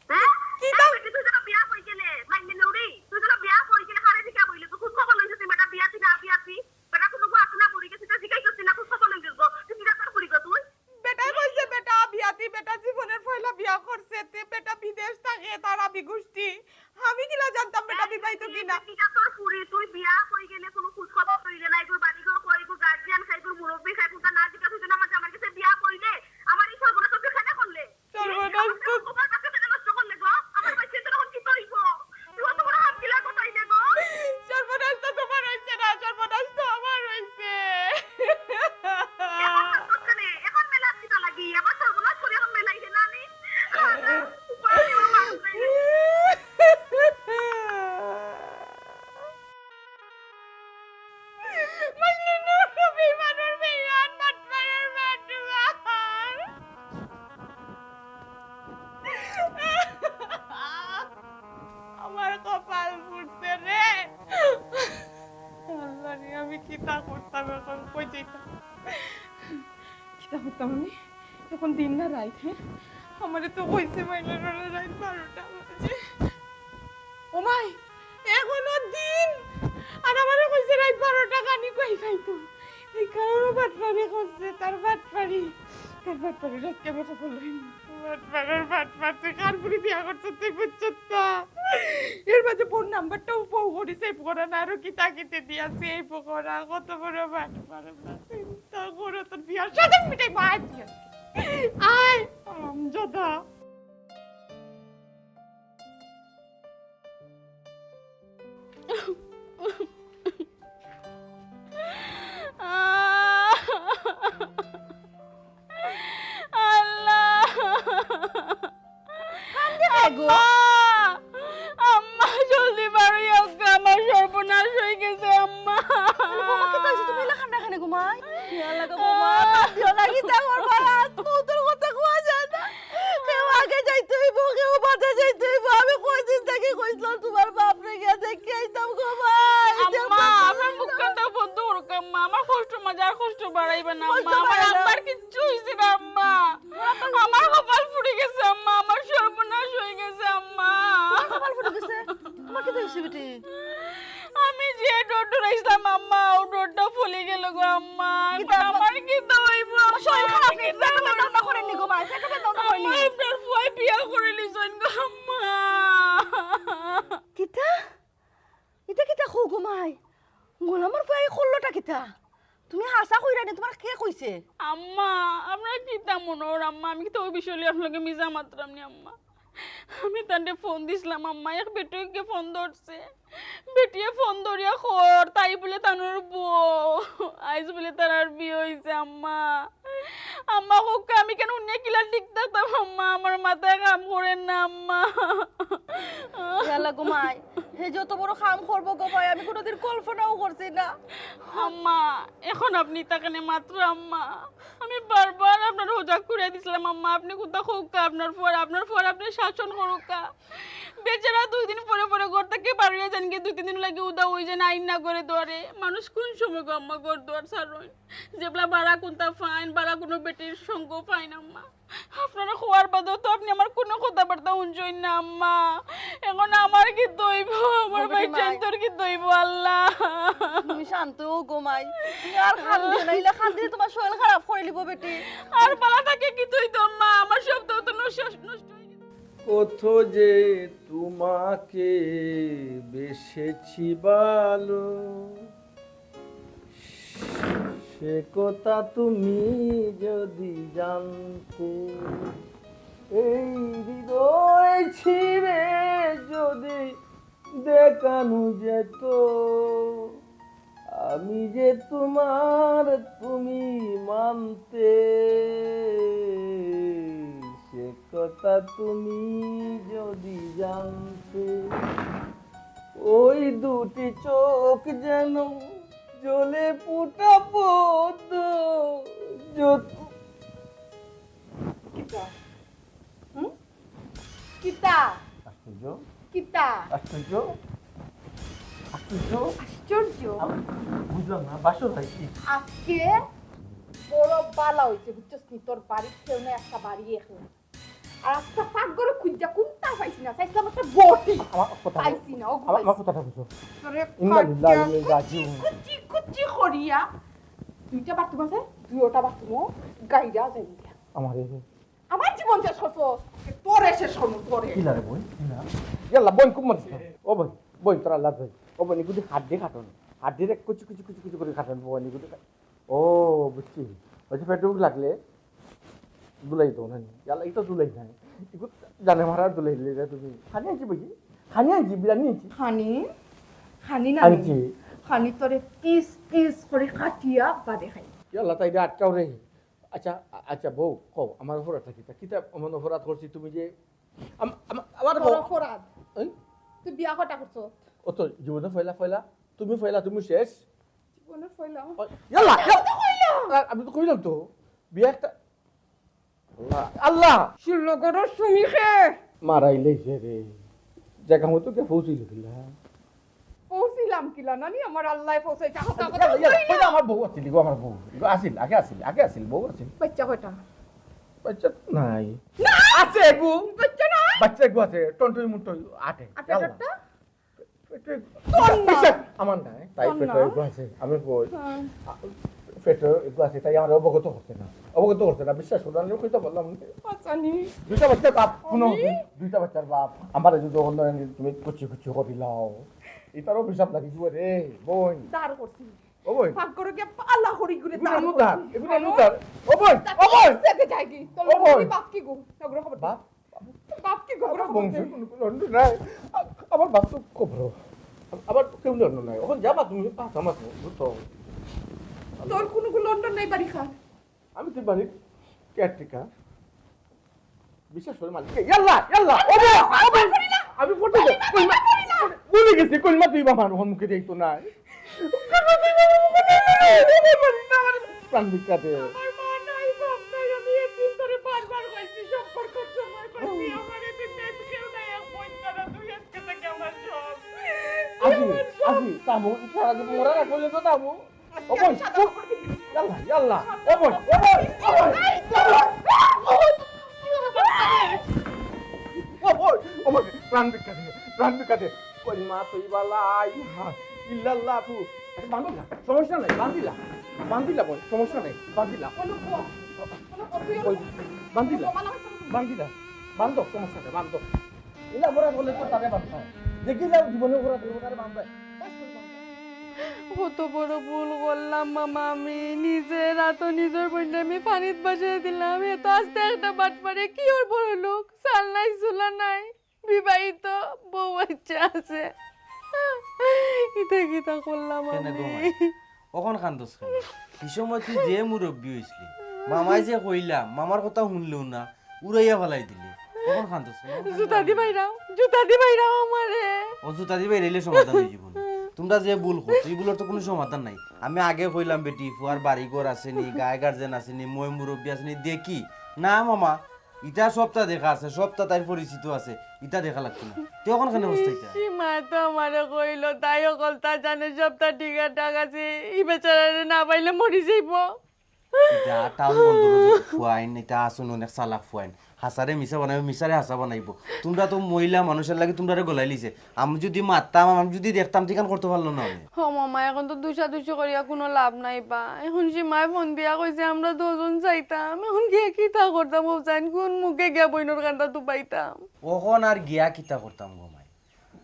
হ্যাঁ? কিতা? এই বেটি, তুই যেন বিয়া হয়ে গেলে, মাইনে নেউরি, তুই যেন বিয়া হয়ে গেলে, হারে দিকে বইলে, তুই খুব খবর লইছিস, তুই বেটা বিয়া তুই না বিয়া তুই, বেটা কোনো গো আছে না মরে গেছে, তুই জিজ্ঞাসা করছিস না, খুব খবর লইছিস গো, তুই বিয়া তোর করি গো তুই? বেটায় কইছে বেটা বিয়াতি, বেটা জীবনের পয়লা বিয়া করছে, তে বেটা বিদেশ থাকে, তার আবি গোষ্ঠী। আমি কিলা জানতাম বেটা বিবাহিত কিনা? তুই বিয়া কই গেলে কোনো খোঁজ খবর লইলে না, এগুর বাড়ি ঘর কই, এগুর গার্জিয়ান কই, এগুর মুরব্বি কই, কোনটা না জিজ্ঞাসা হইতো না, আমার জামাইর কাছে বিয়া কইলে আমার এই সর্বনাশ তুই কেন করলে? সর্বনাশ তো তোমার কাছে কেন নষ্ট করলে গো? আমার বাচ্চা তো এখন কি করিব? তুই অত বড় হাত দিলা কোথায় রে গো? সর্বনাশ তো তোমার হইছে না, সর্বনাশ তো আমার হইছে। এখন আর করছে নে, এখন মেলা কিতা লাগি? আবার সর্বনাশ করে এখন মেলাই দে না নি? মজনুর বেইমানের বেইমান, বাটপারের বাটপার। আমার কপাল ফুটছে রে। আল্লাহ রে, আমি কিতা করতাম এখন, কই যাইতাম? কিতা করতাম আমি? এখন দিন না রাইত, হ্যাঁ? আমারে তো কইছে মাইনষে রাইত বারোটা বাজে। ও মাই, এখনো দিন, আর আমারে কইছে রাইত বারোটা খানি কই পাইতো। এই কারণে বাটপারি করছে, তার বাটপারি, তার বাটপারি আজকে আমি খবর লই। বাটপারের বাটপার, তুই কার ফুরি বিয়া করছস তুই বুঝছস তো? এর মাঝে ফোন নাম্বারটাও বউ করি সেভ করা না, আরো কিতা কিতা দিয়া সেভ করা, কত বড় বাটপার। চিন্তা করে তোর বিয়ার সাথে মিটাই মার দিয়ে। আয়, আমজাদা। আল্লাহ। কান্দে কে গো? আম্মা, আম্মা, জলদি বারই অউক্কা, আমার সর্বনাশ অই গেছে, আম্মা। আরে বাবা, কিতা অইছে? তুমি ইলা কান্দা কেনে গো মাই? ইয়া আল্লাহ গো বাবা, কান্দিও না, কিতা করবা? মউতর কথা কওয়া যায় না। কেউ আগে যাইতে অইবো, কেউ বাদে যাইতে অইবো। আমি কয়দিন থাকি কইছলাম তুমার বাপরে গিয়া দেখিয়া আইতাম গো মাই। আম্মা, আমার মুখখানটা বন্ধ করউক্কা আম্মা, আমার কষ্ট মাঝে আর কষ্ট বাড়াইবা না আম্মা, আমার আব্বার কিচ্ছু অইছে না আম্মা। আমার কপাল ফুটি গেছে আম্মা, আমার সর্বনাশ অই গেছে আম্মা। তোমার কপাল ফুটি গেছে? তোমার কিতা অইছে বেটি? আমি যে ডর ডরাইছলাম আম্মা, অউ ডরটা ফলি গেল গো আম্মা। কিতা আম্মা? আমার কিতা অইবো আম্মা? শরীর খারাপ নি? পেটো ব্যথা অইবো? করেনি গো মা, পেটো ব্যথা অইবো? আম্মা, আপনার ফুয়ায় বিয়া করিলিছইন গো আম্মা। কিতা? তা, তুমি হাছা কইরায় নি, তুমারে কে কইছে? আম্মা, আপনার কিতা মনে অর আম্মা? আমি তো অউ বিষয় লইয়া আপনার লগে মিছা মাতরাম নি আম্মা। আমি তানরে ফোন দিছলাম আম্মা, এক বেটিয়ে ফোন ধরছে। বেটিয়ে ফোন ধরিয়া কর, তাই বুলে তানর বউ, আইজ বুলে তারার বিয়া অইছে আম্মা। আম্মা কউক্কা, আমি কেনে হুনিয়া কিলা ঠিক থাকতাম আম্মা, আমার মাথায় কাম করের না আম্মা। ইয়াল্লা গো মাই, হে যে অত বড় কাম করবো গো মাই, আমি কুনুদিন কল্পনাও করছি না। আম্মা, এখন আপনি ইতা কেনে মাতরা আম্মা? আমি বারবার আপনারে হজাগ করিয়া দিছলাম আম্মা, আপনি কুন্তা কউক্কা, আপনার ফুয়ার, আপনার ফুয়ার আপনি শাসন করউক্কা। বেচারা দুই দিন পরে পরে ঘর থাকি বার অইয়া যাইন গি, দুই তিন দিন লাগি উধাও অইযাইন, আইন না ঘরো দুয়ারো। মানুষ কুন সময় গো আম্মা ঘর দুয়ার ছাড়ইন? যেবলা বালা কুন্তা পাইন, বালা কুনু বেটির সঙ্গ পাইন আম্মা। আপনারে কওয়ার বাদেও তো আপনি আমার কুনু কথাবার্তা হুনছইন না আম্মা। এখন আমার কিতা অইবো? আমার বাইচ্চাইন্তর কিতা অইবো আল্লা? তুমি শান্ত অও গো মাই। তুমি আর কান্দিও না, ইলা কান্দিলে তুমার শরীল খারাপ করিলিবো বেটি। আর বালা থাকি কিতা অইতো আম্মা? আমার সব তো নষ্ট, নষ্ট অই গেছে। কত যে তোমাকে বেসেছি ভালো, সে কথা তুমি যদি জানতে, এই হৃদয় ছিঁড়ে যদি দেখানো যেত, আমি যে তোমার তুমি মানতে, সে কথা তুমি যদি জানতে, ওই দুটি চোখ যেন জ্বলে ফুটা পদ্ম। যত কিতা? হুম? কিতা? আশ্চর্য, কিতা? আশ্চর্য, আশ্চর্য। আশ্চর্য। আমি বুঝলাম না, বাসর হয় কি? আজকে বড় বালা অইছে, বুঝছস নি? তোর বাড়িত কেউ নাই, একটা বাড়ি একলা। আর আজকে পাকঘরো খুঁজিয়া কুন্তা পাইছি না, চাইছিলাম একটা বটি। আমার কথা, পাইছি না, ও আমার, আমার কথাটা বুঝো। তোরে ইন্না লিল্লাহি ওয়া ইন্না ইলাইহি খুঁজি, রাজিউন। খুঁজি, খুঁজি করিয়া দুইটা বাথরুম আছে, দুইটা বাথরুমও গাইরা যাইয়া। আমার এই আমার জীবন শেষ করছস, তোরে শেষ করমু, তোরে। কিলা রে বইন, কিলা? ইয়াল্লা বইন খুব মারিস না। ও বইন, বইন তোরা লাজ ভাই। ও বইন, এগুলি হাড্ডি কাটন। হাড্ডিরে কুচি কুচি কুচি কুচি করি কাটন বইন, এগুলি কা-, ও, বুঝছি। ওই যে পেটে ভুক লাগলে দুলাই দেও না নি? ইয়াল্লা, ইতা দুলাই নাই। এগুলো জানে মারা দুলাই দিলে রে তুমি। খানি আনছি বইন? খানি আনছি, বিরিয়ানি আনছি। খানি, খানি না আনছি। খানি তোরে পিস পিস করি কাটিয়া বাদে খাই। ইয়াল্লা, তাইলে আটকাও রে। আচ্ছা, আ-, আচ্ছা বউ, কও, আমার অপরাধটা কিতা? কিতা এমন অপরাধ করছি তুমি যে আম-, আম-, আমার তোর বউ অপরাধ। এই? তুই বিয়া কয়টা করছস? ও তো জীবনে ফয়লা ফয়লা, তুমি ফয়লা, তুমি শেষ। জীবনে ফয়লা। ও, ইয়াল্লা, ইয়াল্লা। আ-, আমি তো কইলাম তো, বিয়া একটা, আল্লাহ, আল্লাহ। শিলনগরের সুমিখে। মারাইলে যে রে, জায়গা মতো কে পৌঁছিল কিলা? পৌঁছিলাম কিলা নানি, আমার আল্লাহ পৌঁছাইছে। আহ, আহ, ইয়াল্লা, ইয়াল্লা, কইলা আমার বউ আছিল, ইগো আমার বউ। ইগো আছিল, আগে আছিল, আগে আছিল, বউ আছিল। বাচ্চা কয়টা? বাচ্চা তো নাই। আছে এগু। বাচ্চা না? বাচ্চা এগু আছে, টনটই মুটই আটে। আর ইয়াল্লা। পেটটা? পেটে তোর না। বাচ্চা আমার নাই, তাই তোর পেটে না। এগু আছে। আমি কই, হ্যাঁ। পেটে এগু আছে, তাই আমার অবগত করছে না। অবগত করছে না, বিশ্বাস করো, আমি কইতে বললাম। বাচ্চা নি। দুইটা বাচ্চার বাপ, শুনো, আমি? দুই-, দুইটা বাচ্চার বাপ। আমার যদি অন্য তুমি কুচি কুচি করি লাও, এটারও হিসাব লাগি দিব রে, বই। দাঁড় করছি। ও বই। পাক করে গিয়ে পালা করি ঘুরে এগুলো দাঁড় এমন দাঁড়, করছি। এগুলো এমন দাঁড়। ও বই, তা ও বই। সেদে যায়গি। তোর ও বই। বাপ কি গো? নগর খবর দে। বাপ, বাপ কি গো? আমার খবর বংশ দে। কোনো কোনো অন্য নাই। আ-, আমার বাপ তো কবর। আমার কেউ অন্য নাই। এখন যাবা তুমি পাঁচ আমার তো। তোর কোনো লন্ডন নাই বাড়ি খা। আমি তো বাড়ির কেয়ারটেকার। বিশ্বাস করে মালিক। ইয়াল্লা, ইয়াল্লা, ও বই, ও বই। আমি ফটো কই মা? ভুলে গেছি, কই মা তুই বাবা আমার মুখে দেখতো না। প্রাণ ভিক্ষা দে। আমার মা নাই, বাপ নাই, আমি এতিম, তোরে বারবার কইছি, সম্পর্ক সময় কইছি, আমার এতিম নাই, কেউ নাই, এক বোন ছাড়া তুই আজকে থেকে আমার সব। আসি, আসি, তামু, ইচ্ছা আছে, মোরা না করলে তো তামু। ও বই, সাদা কাপড় কিনবি। ইয়াল্লা, ইয়াল্লা, ও বই, ও বই, ও বই, ও বই, ও বই, প্রাণ ভিক্ষা দে, প্রাণ ভিক্ষা দে। কই মা তুই বালা, ইহা, ইল্লাল্লাহ তু। আচ্ছা, বান্ধিলা, সমস্যা নাই, বান্ধিলা, বান্ধিলা বই, সমস্যা নাই, বান্ধিলা। কোনো বউ, কোনো বউ তুই ওই, বান্ধিলা, বালা হইতে হবে। বান্ধিলা, বান্ধব, সমস্যা নাই, বান্ধব। ইলা মোরা বলে তো তারে বান্ধব। দেখিলা জীবনে ওরা বলে তারে বান্ধব। কত বড় ভুল করলাম মামা আমি। নিজের আতো নিজর বইনরে আমি পানিত ভাসাই দিলাম। হে তো আস্তা একটা বাটপার, হে কিওর বড়লোক, চাল নাই চুলা নাই, বিবাহিত, বউ বাচ্চা আছে। ইতা কিতা করলাম কেনে আমি? গো মাই? অখন কান্দস কেনে? ই সময় তুই যে মুরব্বি অইছলি, মামায় যে কইলা, মামার কথা হুনলেও না, উড়াইয়া ফালাই দিলে। অখন কান্দস কেনে? অখন কান্দস জুতা দি কেনে? বাইরাও, জুতা দি বাইরাও আমারে। ও জুতা দি বাইরাইলে সমাধান অইযিবো নি। তুমরা যে ভুল করছো, ই ভুলর তো কুনু সমাধান নাই। আমি আগে কইলাম বেটি, ফুয়ার বাড়ি ঘর আছে নি, গায়ে গার্জেন আছে নি, ময় মুরব্বি আছে নি, দেখি। না মামা, ইতা সবতা দেখা আছে, সবতা তাইর পরিচিত আছে, ইতা দেখা লাগতো না। তুই অখন কেনে বুঝতে ইতা? সীমায় তো আমারে কইলো, তাই অকলতা জানে সবতা ঠিকঠাক আছে, ই বেচারারে না পাইলে মরি যাইবো। ইটা টাউন বন্দরর ফুয়াইন, ইটা আছইন অনেক চালাক ফুয়াইন। হাছারে মিছা বানাইবো, মিছারে হাছা বানাইবো। তুমরা তো মহিলা মানুষর লাগি তুমরারে গলাইলিছে। আমি যুদি মাততাম, আমি যুদি দেখতাম, তে ইখান করতো পারলো না আমি। হ মামা, অখন তো দুষাদুষি করিয়া কুনু লাভ নাই বা। অখন সীমায় ফোন দিয়া কইছে আমরা দুইজন যাইতাম। অখন গিয়া কিতা করতাম, ও জান কুন মুখে গিয়া বইনর কান্দা তুপাইতাম? অখন আর গিয়া কিতা করতাম গো মাই?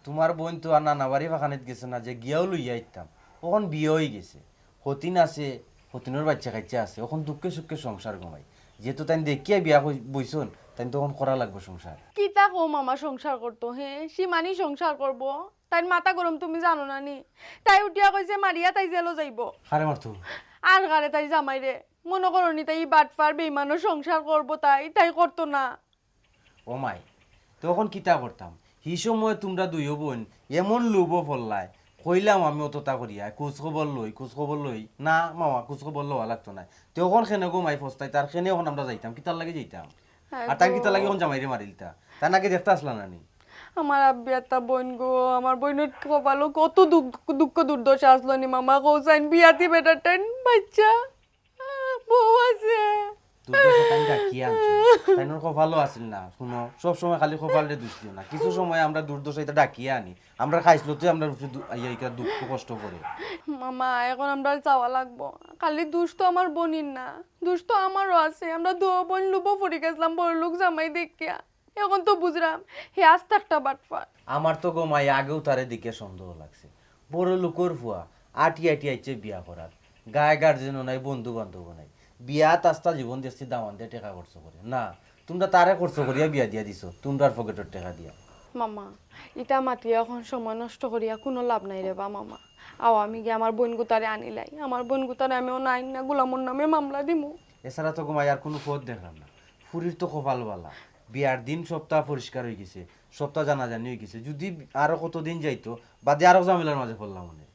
তুমার বইন তো আর নানা বাড়ি ফাখানিত গেছে না যে গিয়াও লইয়া আইতাম। অখন বিয়া অইগেছে, হতিন আছে, হতিনর বাইচ্চা কাইচ্চা আছে, অখন দুঃখে সুখে সংসার গো মাই। যেহেতু তাইন দেখিয়া বিয়া কই-, বইছইন, তাইন তো অখন করা লাগবো সংসার। কিতা কও মামা, সংসার করতো, হে? সীমানি সংসার করবো? তাইর মাথা গরম তুমি জানো না নি? তাই উঠিয়া কইছে মারিয়া তাই জেলো যাইবো। কারে মারতো? আর কারে, তাইর জামাইরে। মনো করো নি তাই ই বাটপার বেইমানর সংসার করবো তাই, তাই করতো না। ও মাই, তে অখন কিতা করতাম? হি সময় তুমরা দুইও বইন এমন লোভো পড়লায়, কইলাম আমি অততা করিয়া, খোঁজ খবর লই, খোঁজ খবর লই। না মামা, খোঁজ খবর লওয়া লাগতো নায়। তে অখন কেনে গো মাই পস্তাইতায়, আর কেনে অখন আমরা যাইতাম, কিতার লাগি যাইতাম? আর তাই কিতার লাগি অখন জামাইরে মারিলিতা? তাই নাকি দেখতা আছলা না নি? আমার আব্বি একটা বইন গো, আমার বইনর কপালো কত দুঃখ, দুঃখ দুর্দশা আছলো নি মামা, কও চাইন বিয়াতি বেটার টাইন বাইচ্চা। বউ আছে। দুর্দশা তাইন ডাকিয়া আনছো। তাইনর কপালো আছিল না। হুনো, সব সময় খালি কপালরে দুষ দিও না। কিছু সময় আমরা দুর্দশা ইতা ডাকিয়া আনি। আমরার খাইছলতে আমরার উপরে দু-, আইয়া ইতা দুঃখ কষ্ট পড়ে। মামা, অখন আমরার যাওয়া লাগবো। খালি দুষ তো আমার বইনর না, দুষ তো আমারও আছে। আমরা দুইও বইন লোভো পড়ি গেছলাম বড়লোক জামাই দেখিয়া। অখন তো বুঝরাম, হে আস্তা একটা বাটপার। আমার তো গো মাই আগেউ তারে দেখিয়া সন্দেহ লাগছে। বড়লোকর ফুয়া, আটি আটি আইছে বিয়া করার। গায়ে গার্জেনও নাই, বন্ধু বান্ধবও নাই। বিয়াত আস্তা জীবন দেখছি দামান দিয়া টেকা খরচ করে। না, তুমরা তারে খরচ করিয়া বিয়া দিয়া দিছো, তুমরার পকেটর টেকা দিয়া। মামা, ইতা মাতিয়া অখন সময় নষ্ট করিয়া কুনু লাভ নাই রে বা মামা। আও আমি গিয়া আমার বইন গুতারে আনিলাই। আমার বইন গুতারে আমি অনো আইন্না গোলামর নামে মামলা দিমু। এছাড়া তো গো মাই আর কুনু পথ দেখরাম না। ফুরির তো কপাল বালা, বিয়ার দিন সবতা পরিষ্কার অইগেছে, সবতা জানাজানি অইগেছে। যুদি আরো কতদিন যাইতো, বাদে আরো ঝামেলার মাঝে পড়লাম অনে।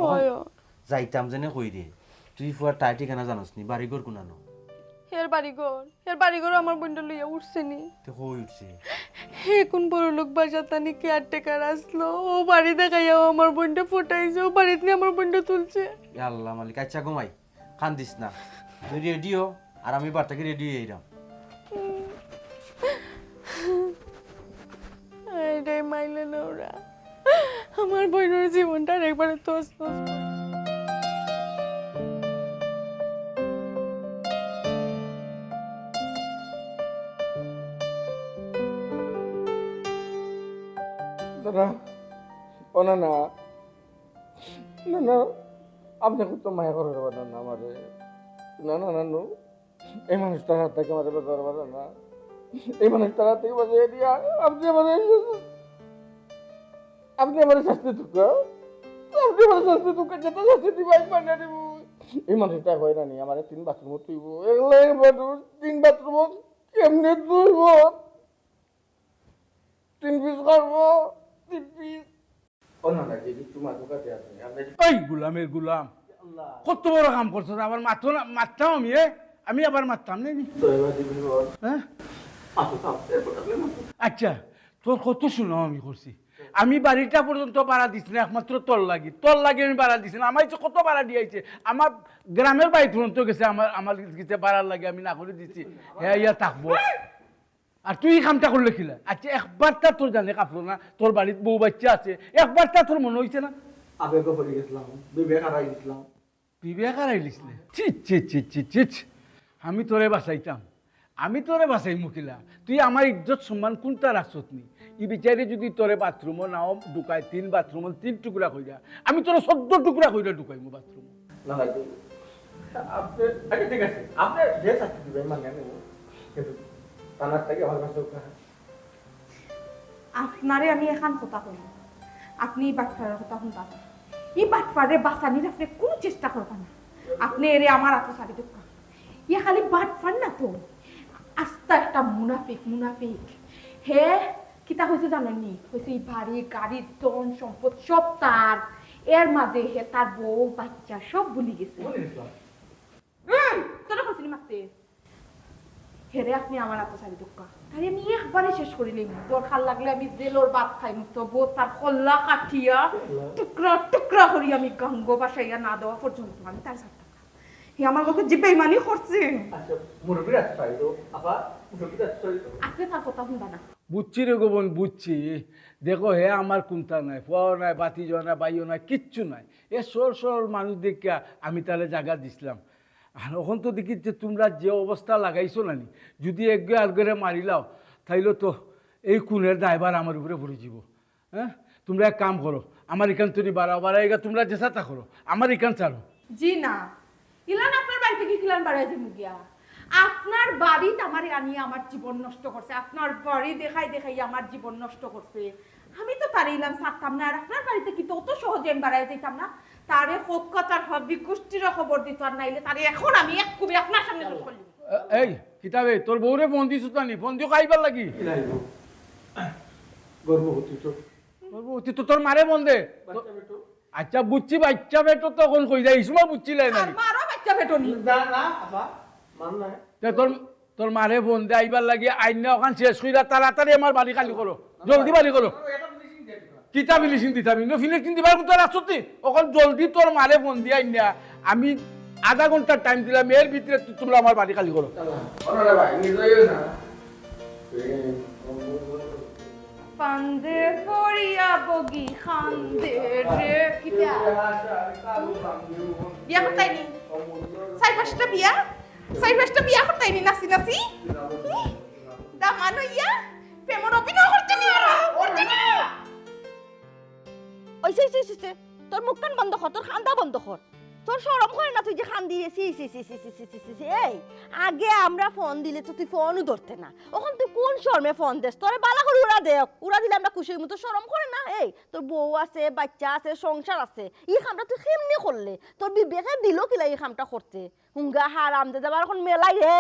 অখন অয়। যাইতাম যেনে কই রে, তুই ফুয়ার ঠাই ঠিকানা জানোস নি, বাড়িঘর কুনানো? হের বাড়িঘর, হের বাড়িঘর আমার বইনরে লইয়া উঠছে নি। তে কই উঠছে? হে কুন বড়লোক বাসাত নি caretaker আছলো, অউ বাড়ি দেখাইয়াউ আমার বইনরে পঠাইছে, অউ বাড়িত নি আমার বইনরে তুলছে। ইয়া আল্লাহ মালিক, আইচ্ছা গো মাই, কান্দিস না, তুই রেডি অ, আর আমি বাড়ি থাকি রেডি অইয়া আইরাম। এটাই মাইলে না ওরা। আমার বইনর জীবনটা একবারে তছনছ করে। না, না, ও না, না, না, না, আপনে কত মায়া করেন না, না, আমারে। না, না, নানু, এই মানুষটার হাত থাকি আমারে বাঁচাইয়া পারবা না। এই মানুষটার হাত থাকি বাঁচাইয়া দিয়া আপনে আমারে, আপনে আমারে শাস্তি দেউক্কা। আপনে আমারে শাস্তি দেউক্কা, যেতা শাস্তি দিবা আমি মানিয়া নিমু। এই মানুষটা কয় না নি, আমারে তিন বাথরুমো থইবো। একলা মানুষ, তিন বাথরুমো কেমনে থইবো? তিন পিস করবো, তিন পিস। ও না, না, যে একটু মাথা কাটে আপনি, আপনি একটু ওই গোলামের গোলাম, আল্লাহ। কত বড় কাম করছস, আবার মাথা না, মারতাম আমি, এ? আমি আবার মারতাম না নি? তো এবার দিবি বল। হ্যাঁ? মাথা কাঁপছে, এবার আপনি মাথা আচ্ছা, তোর কত সুনাম আমি করছি। আমি বাড়িটা পর্যন্ত ভাড়া দিছি না, একমাত্র তোর লাগি। তোর লাগি আমি ভাড়া দিছি না। আমার যে কত ভাড়া দিয়াইছে, আমার গ্রামের বাড়ি পর্যন্ত গেছে, আমার, আমার গেছে ভাড়ার লাগি আমি না করে দিছি। হ্যাঁ, ইয়া থাকবো। আর তুই ই কামটা করলে কিলা? আচ্ছা, একবারটা তোর জানে কাঁপলো না, তোর বাড়িত বউ বাচ্চা আছে, একবারটা তোর মনো অইছে না? আবেগো পড়ি গেছলাম, বিবেক হারাই গেছলাম। বিবেক হারাইলিছলে? ছি, ছি, ছি, ছি, ছি, ছি। আমি তোরে বাঁচাইতাম, আমি তোরে বাঁচাইমু কিলা? তুই আমার ইজ্জত সম্মান কুনটা রাখছত নি? ই বিচারে যদি তোরে বাথরুমো নাও ঢুকায়, তিন বাথরুমো তিন টুকরা কইরা, আমি তোরে চৌদ্দ টুকরা কইরা ঢুকাইমু বাথরুমো। না, না, আপনি, আচ্ছা, ঠিক আছে, আপনি যে শাস্তি দিবেন, মানে, আমি নেব। কিন্তু থানার থেকে আমার কাছে ওটা আপনারে আমি এখান কথা কই, আপনি ই বাটপারের কথা হুনতা না। ই বাটপারে বাঁচানির আপনি কোনো চেষ্টা করবা না। আপনি এরে আমার আতো ছাড়ি দেউক্কা। ইয়া খালি বাটপার না তো, আস্তা একটা মুনাফিক, মুনাফিক। হে কিতা কইছে জানো নি? কইছে ই বাড়ি, গাড়ি, ধন, সম্পদ সব তার। এর মাঝে হে তার বউ, বাচ্চা সব ভুলি গেছে। হুম, তোরা কইছিলি মারতে। হেরে আপনি আমার আতো ছাড়ি দেউক্কা। তারে আমি একবারে শেষ করিলিমু। দরকার লাগলে আমি জেলর ভাত খাইমু, তবুও তার কল্লা কাটিয়া টুকরা টুকরা করি আমি গাঙ্গো ভাসাইয়া না দেওয়া পর্যন্ত আমি তারে ছাড়তাম না। হে আমার লগে যে বেইমানি করছে। আচ্ছা, মুরব্বির আতো ছাড়ি দেও, আপা, মুরব্বির আতো ছাড়ি দেও। আপনি তার কথা হুনবা না। বুঝছি রে গো বইন, বুঝছি। দেখো, হে আমার কুন্তা নাই, ফুয়াও নাই, ভাতিজাও নাই, ভাইও নাই, কিচ্ছু নাই। এ সরল সরল মানুষ দেখিয়া আমি তারে জাগা দিছলাম। আর অখন তো দেখি যে তুমরা যে অবস্থা লাগাইছো না নি, যদি একগু আরগরে মারিলাও, তাইলে তো এই খুনের দায়ভার আমার উপরে পড়ি যিবো। হ্যাঁ, তুমরা এক কাম করো, আমার ইখান থনে বাড়াও, বাড়াইয়া তুমরা যেতা তা করো, আমার ইখান ছাড়ো। জি না, ইলান আপনার বাড়ি থাকি কিলান বাড়াই যিমু গিয়া। আপনার বাড়িত আমারে আনিয়া আমার জীবন নষ্ট করছে, আপনার বাড়ি দেখাই দেখাই আমার জীবন নষ্ট করছে। আমি তো তারে ইলান ছাড়তাম না, আর আপনার বাড়ি থাকি তো অত সহজে আমি বাড়াই যাইতাম না। তারে হক কথার হবি গোষ্ঠীরও খবর দিত, আর নাইলে তারে এখন আমি এক কুবি আপনার সামনে শেষ করিলিমু। এ-, এই, কিতা বে, তোর বউরে ফোন দিছস না নি? ফোন দিও খাইবার লাগি। কি নাই গো? গর্ভবতী তো। গর্ভবতী তো তোর মারে ফোন দে। বাচ্চা বেটো। আচ্ছা, বুঝছি, বাচ্চা বেটো তো অখন কই যায়, ইসমা বুঝছিলে না আর নি? মারও বাচ্চা বেটো নি। না, না, আপা, মার নাই। তে তোর, তোর মারে ফোন দে আইবার লাগি, আইন না অখান শেষ কইরা তাড়াতাড়ি আমার বাড়ি খালি করো, জলদি বাড়ি করো। এটা finishing দিয়ে দিবা। কিতা finishing দিতাম? ইনো finishing দিবার মতো রাখছত নি? অখন জলদি তোর মারে ফোন দিয়া আইন না। আমি আধা ঘন্টার time দিলাম, এর ভিতরে তু-, তুমরা আমার বাড়ি খালি করো। চালা। ওনারা ভাই, নিজে ইয়ে না। ফান্দে পড়িয়া বগি খান্দে রে। কিতা? বিয়া করতাই নি? চাইর পাঁচটা বিয়া? চাইর পাঁচটা বিয়া করতাই নি নাচি নাচি? হি? দামান অইয়া প্রেমর অভিনয় করতে নি ওরা? করতে নি ওরা? ওই, সে, সে, সে, সে, তোর মুখখান বন্ধ কর, তোর কান্দা বন্ধ কর। তোর শরম করে না তুই যে কান্দি, সি, সি, সি। এই, আগে আমরা ফোন দিলে তো তুই ফোনও ধরতে না। অখন তুই কোন শরমে ফোন দেস? তোরে বালা করি উড়া দেউক, উড়া দিলে আমরা খুশি অইমু। তোর শরম করে না? এই, তোর বউ আছে, বাচ্চা আছে, সংসার আছে, ই কামটা তুই কেমনে করলে? তোর বিবেকে দিল কিলা ই কামটা করতে? হুঙ্গা হারামজাদা, আবার অখন মেলাই রে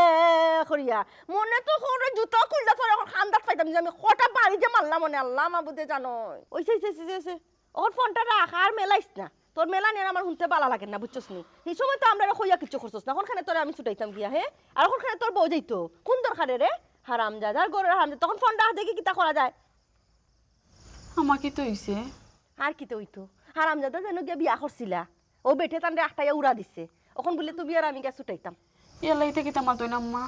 করিয়া। মনে তো করে জুতা খুললে তোর অখন কান্দাত পাইতাম যে আমি কটা বাড়ি যে মারলাম, মনে আল্লাহ মাবুদে জানো। ওই সে, সে, সে, সে, সে। অখন ফোনটা রাখ, আর মেলাইস না। তোর মেলা নিয়া আমার হুনতে বালা লাগে না, বুঝছস নি? হি সময় তো আমরারে কইয়া কিচ্ছু করছস না। অখন কেনে তোরে আমি ছুটাইতাম গিয়া, হে? আর অখন কেনে তোর বউ যাইতো? কোন দরকারে রে? হারামজাদার ঘরর হারামজাদা। তখন ফোনটা হাতে কি কিতা করা যায়? আমার কিতা অইছে? আর কিতা অইতো? হারামজাদা যেন গিয়া বিয়া করছিলা। অউ বেটিয়ে তানরে আটকাইয়া উড়া দিছে। অখন বুলে তুমি আর আমি গিয়া ছুটাইতাম। ইয়াল্লা, ইতা কিতা মাতইন আম্মা?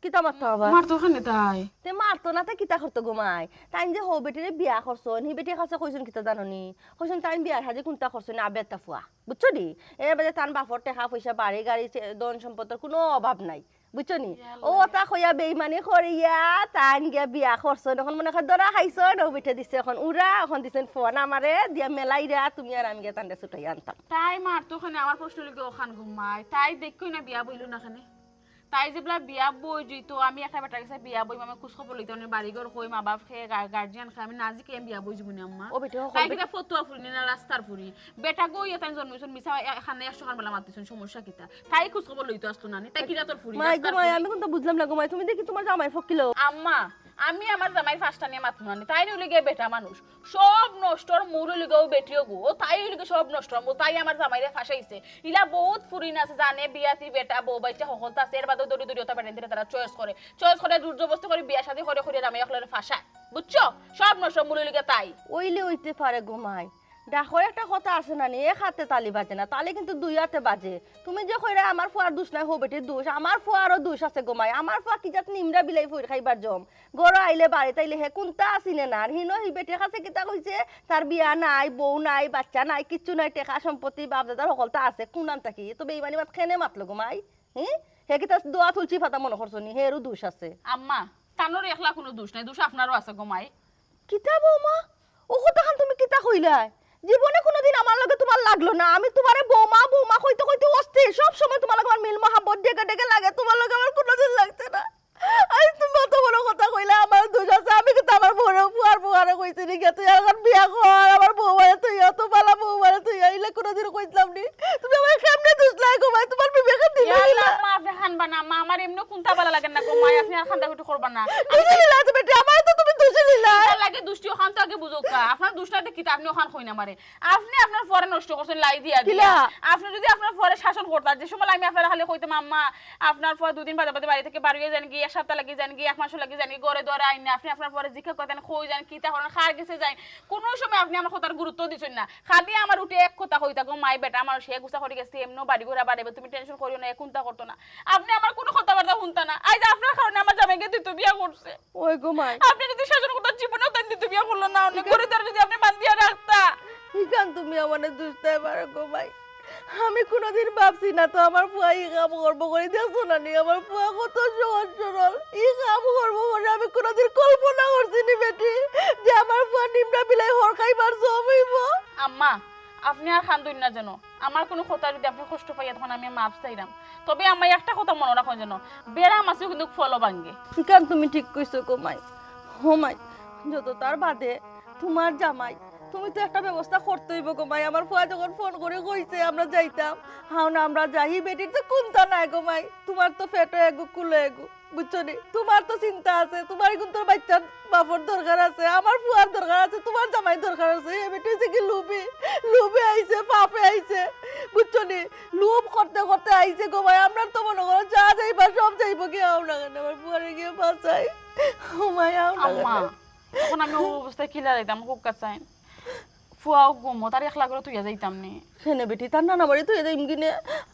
কিতা মাততো আবার? মারতো কেনে তাই? তে মারতো না, তে কিতা করতো গো মাই? তাইন যে হউ বেটিরে বিয়া করছইন, হি বেটির কাছে কইছইন কিতা জানো নি? কইছইন তাইন বিয়ার সাজি কুন্তা করছইন না, বেটা ফুয়া। বুঝছো নি? এর বাদে তান বাপর টেকা পয়সা, বাড়ি গাড়ি, চে-, ধন সম্পদর কুনু অভাব নাই। বুঝছো নি? ইয়াল্লা। অউ অতা কইয়া বেইমানি করিয়া তাইন গিয়া বিয়া করছইন। অখন মনে কয় ধরা খাইছইন, অউ বেটিয়ে দিছে অখন উড়া, অখন দিছইন ফোন আমারে, দিয়া মেলাইরা, তুমি আর আমি গিয়া তানরে ছুটাইয়া আনতাম। তাই মারতো কেনে, আমার প্রশ্ন অইলো গি অখান গো মাই, তাই দেখোই না বিয়া বইলো না কেনে? তাই যেবলা বিয়া বই যিতো, আমি একটা বেটার গেছে বিয়া বইমু, আমি খোঁজ খবর লইতাম, বাড়ি ঘর কই, মা বাপ কে, গা-, গার্জিয়ান কে, আমি না জিকাইয়া বিয়া বই যিমু নি আম্মা। ও বেটি, হকল তাই বেটি। কিতা ফতুয়া ফুরি নি না রাস্তার ফুরি? বেটা গো, ইয়া তাই জন্মইছইন, মিছা এ-, এখানে একশো খান বেলা মাতিছইন, সমস্যা কিতা? তাই খোঁজ খবর লইতো আসতো না নি, তাই কিতা তোর ফুরি মাই গো রাস্তার মাই, ফুরি? আমি কুন্তা বুঝলাম না গো মাই, তুমি দেখি তুমার জামাই ফকিলো। আম্মা, আমি আমার জামাইর ফাঁসটা নিয়া মাতমু না নি, তাই অইলো গিয়া বেটা মানুষ। সব নষ্টর মূল অইলো গিয়া অউ বেটিও গো, অউ তাই অইলো গিয়া সব নষ্টর মূল, তাই আমার জামাইরে ফাঁসাইছে। ইলা বউত ফুরিন আছে, জানে বিয়াতি বেটা, বউ বাচ্চা হকলতা আছে, এর বাদেও দৌড়ি দৌড়ি অতা বেটাইন্তরে তারা choice করে, choice করে জোর জবরদস্তি করি বিয়া শাদি করে করিয়া জামাই অকলরে ফাঁসায়, বুঝছো? সব নষ্টর মূল অইলো গিয়া তাই। অইলে অইতে পারে গো মাই, ডাকর একটা কথা আছে না নি, এক হাতে তালি বাজে না, তালি কিন্তু দুই হাতে বাজে। তুমি যে কইরায় আমার ফুয়ার দুষ নাই, হউ বেটির দুষ, আমার ফুয়ারও দুষ আছে গো মাই। আমার ফুয়া কি জাত নিমরা বিলাই ফইর খাইবার জম। ঘরো আইলে বাড়িত আইলে হে কুন্তা চিনে না। আর হিনো হি বেটির কাছে কিতা কইছে, তার বিয়া নাই, বউ নাই, বাচ্চা নাই, কিচ্ছু নাই, টেকা সম্পত্তি বাপ দাদার হকলতা আছে, কুনান থাকি? তো বেইমানি মাত কেনে মাতলো গো মাই? হি? হে কিতা দোয়া তুলসী পাতা মনো করছো নি? হেরও দুষ আছে। আম্মা, তানর একলা কুনু দুষ নাই, দুষ আপনারও আছে গো মাই। কিতা বৌমা? ও কথাখান তুমি কিতা কইলায়? জীবনে কুনুদিন আমার লগে তুমার লাগলো না। আমি তুমারে বৌমা, বৌমা কইতে কইতে অস্থির। সব সময় তুমার লগে আমার মিল মহাব্বত ডেকে ডেকে লাগে। তুমার লগে আমার কুনুদিন লাগছে না। আইজ তুমি অত বড় কথা কইলায়, আমার দোষ আছে? আমি কিন্তু আমার বড় পুয়ার পুয়ারে কইছি নি, তুই এখন বিয়া কর, আমার বৌমারে তুই অত বালা বৌমারে তুই ইলা কুনুদিন কইছিলাম নি? তুমি আমারে কেমনে দুষলায় গো মাই? তুমার বিবেকে দিল ইয়া আল্লাহ, না। আম্মা, আপনে কান্দবা না, আম্মা, আমার এমনে কুন্তা বালা লাগে না গো মাই, আপনে আর কান্দাকুটি করবা না। দুষি নিলায় তো বেটি, আমারে তো তুমি দুষি নিলায়। তার লাগে দুষটি অখান তো আগে বুঝউক্কা। আপনার দুষটা দেখি তো আপনে অখান কইন আমারে। আপনে আপনার ফুয়ারে নষ্ট করছইন লাই দিয়া দিয়া। কিলা? আপনে যুদি আপনার ফুয়ারে শাসন করতা, যে সময় আমি আপনারে খালি কইতাম, "আম্মা, আপনার ফুয়া দুদিন বাদে বাদে বাড়ি থাকি বার অইয়া যাইনগি, এক সপ্তাহ লাগি যাইনগি, এক মাসও লাগি যাইনগি, ঘরে দুয়ারে আইন না।" আপনে আপনার ফুয়ারে জিকাইন, কইন, "কই যাইন, কিতা করইন, কার গেছে যাইন?" কুনু সময় আপনে আমার কথার গুরুত্ব দিছইন না। খালি আমার উঠে এক কথা কইতা গো, "মাই বেটা আমার সে গুছা করি গেছে, এমনেও বাড়ি ঘর বাড়াইবো, তুমি tension করিও না, এ কুন্তা করতো না।" আপনে আমার কুনু কথাবার্তা হুনতা না। আইজ আপনার কারণে আমার জামাইয়ে দ্বিতীয় বিয়া করছে। ওই গো মাই। আপনে যুদি শাসন করতা, জীবনেও তাইন দ্বিতীয় বিয়া করলো না, অনেক ইখান করে তার যুদি আপনে বান্ধিয়া রাখতা। ইখান তুমি আমারে দুষতায় পারো গো মাই। আমি কুনুদিন ভাবছি না তো আমার ফুয়া ই কাম করবো করি, দেখছো না নি আমার ফুয়া কত সহজ সরল। ই কাম করবো করি আমি কুনুদিন কল্পনা করছি নি বেটি, যে আমার ফুয়া নিমড়া বিলাই হরকাইবার জম অইবো। আম্মা, আপনে আর কান্দইন না যেন। আমার কুনু কথায় যুদি আপনে কষ্ট পাইয়া থাকইন, আমি মাফ চাইরাম। তবে আম্মা, একটা কথা মনো রাখইন যেন, বেড়া মাছেও কিন্তু ফলো ভাঙ্গে। ইখান তুমি ঠিক কইছো গো মাই। হো মাই, যত তার বাদে তুমার জামাই, তুমি তো একটা ব্যবস্থা করতে অইবো গো মাই। আমার ফুয়া যখন ফোন করি কইছে আমরা যাইতাম, হাও না আমরা যাই, ই বেটির তো কুন্তা নাই গো মাই। তুমার তো পেটো এগু কুলো এগু। বুঝছো নি? তুমার তো চিন্তা আছে, তুমার কিন্তু তোর বাইচ্চার বাপর দরকার আছে, আমার ফুয়ার দরকার আছে, তুমার জামাইর দরকার আছে। এ বেটি অইছে কি লুবি, লুবি আইছে, পাপে আইছে, বুঝছো নি? লুব করতে করতে আইছে গো মাই, আমরার তো মনো করো যা যাইবার সব যাইবো গি, আও না কেনে আমার ফুয়ারে গিয়া বাঁচাই। ও মাই, আও না আম্মা, কেনে? অখন আমি অউ অবস্থায় কিলা যাইতাম, কউক্কা চাইন? ফুয়াও গমো, তারে একলা ঘরো থইয়া যাইতাম নি। কেনে বেটি, তার নানা বাড়ি থইয়া যাইমু গি নে?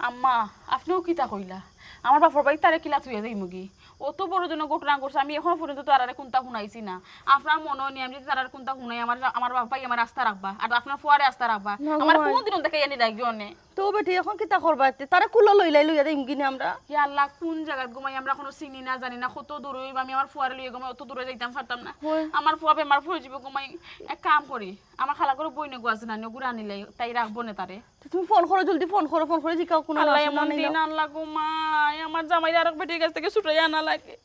আম্মা, আপনেও কিতা কইলা? আমার বাপর বাড়ি তারে কিলা থইয়া যাইমু গি? অত বড় যেন ঘটনা ঘটছে, আমি অখনো পর্যন্ত তো তারারে কুন্তা হুনাইছি না। আপনার মনো নি, আমি যুদি তারারে কুন্তা হুনাই, আমার, আমার বাপে আমারে আস্তা রাখবা, আর আপনার ফুয়ারে আস্তা রাখবা। না গো আমার মাই। কুনু দিনও দেখাইয়া নি রাখি অনে। তো বেটি, অখন কিতা করবা এতে? তারে কুলো লইলাই লইয়া যাইমু গি নে আমরা। ইয়া আল্লাহ, কুন জাগাত গো মাই আমরা কুনু চিনি না, জানি না, কত দূর অইবো, আমি আমার ফুয়ারে লইয়া গো মাই অত দূরে যাইতাম পারতাম না। হয়। আমার ফুয়া বেমার পড়ি যিবো গো মাই, এক কাম করি, আমার খালা ঘরো বইন এগু আছে না নি, অগুরে আনিলাই, তাই রাখবো নে তারে। তো তুমি ফোন করো, জলদি ফোন করো, ফোন করি জিকাও কুনু আল্লাহ আছে না এমন নাই দিন না। আনলা গো মাই, আমার জামাইরে আরক বেটির গেছ থাকি ছুটাইয়া আনা লাগে।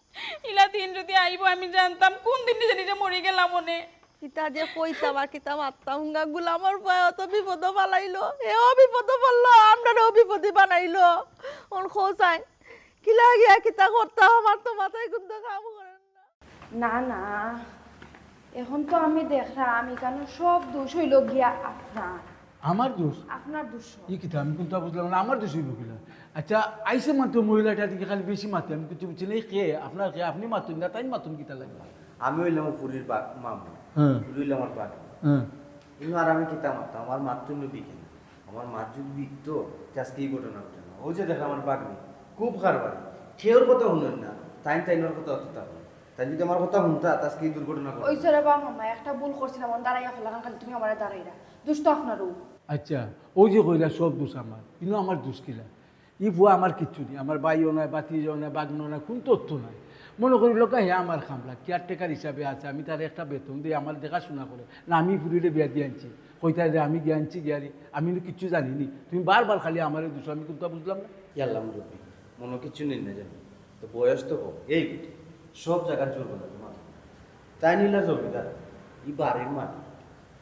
ইলা দিন যুদি আইবো আমি জানতাম, কুন দিন নিজে নিজে মরি গেলাম অনে। কিতা যে কইতাম আর কিতা মাততাম, হুঙ্গা গুলামর ফুয়ায় অত বিপদো ফালাইলো, এও বিপদো ফালাইলো, আমরারেও বিপদি বানাইলো। অন কও চাইন, কিলা গিয়া কিতা করতাম, আমার তো মাথায় কুন্তা কাম করে না। না, না, অখন তো আমি দেখরাম, ইখানো সব দোষ অইলো গিয়া আপনার। আমার দোষ? আপনার দোষ। ই কিতা, আমি কুন্তা বুঝলাম না, আমার দোষ অইবো কিলা? আচ্ছা, আইছে মাত্র মহিলাটা দেখি খালি বেশি মাতে, আমি কিচ্ছু বুঝছি না। এই কে? আপনার কে? আপনে মাতইন না, তাইন মাতইন কিতা লাগি? আমি অইলাম ফুরির বা-, মামু। হ্যাঁ। ফুরি অইলো আমার বাগনি। হ্যাঁ। ইনো আর আমি কিতা মাততাম, আমার মাত তো নিবি কিনা? আমার মাত যুদি বিকতো, তে আজকে ই ঘটনা ঘটে না। অউ যে দেখো আমার বাগনি, খুব কারবারি, কেউর কথা হুনইন না, তাইন তাইনর কথা অততা হুনইন। তাইন যুদি আমার কথা হুনতা, তে আজকে ই দুর্ঘটনা ঘটে না। অইছে রে বা মামা, একটা ভুল করছিলাম, অন দাঁড়াইয়া ফেলাখান খালি তুমি আমারে দাঁড়াইরা। দোষ তো আপনারও। আচ্ছা, অউ যে কইলা সব দোষ আমার, ইনো আমার দোষ কিলা? ই ফুয়া আমার কিচ্ছু নি, আমার ভাইও নায়, ভাতিজাও নায়, ভাগনাও নায়, কুন তথ্য নাই। মনো করিলাউক্কা হে আমার কামলা, caretaker হিসাবে আছে, আমি তারে একটা বেতন দেই, আমার দেখাশুনা করে। না, আমি ফুরিরে বিয়া দি আনছি, কইতায় যে আমি গিয়া আনছি গিয়ারি, আমি ইনো কিচ্ছু জানি নি। তুমি বারবার খালি আমারে দুষো, আমি কুন্তা বুঝলাম না। ইয়াল্লা মুরব্বি, মনো কিচ্ছু নেই না জানি, তো বয়স তো কম, এই বেটি, সব জাগার জোর বলে তোমার। তাইন অইলা জমিদার, ই বাড়ির মালিক।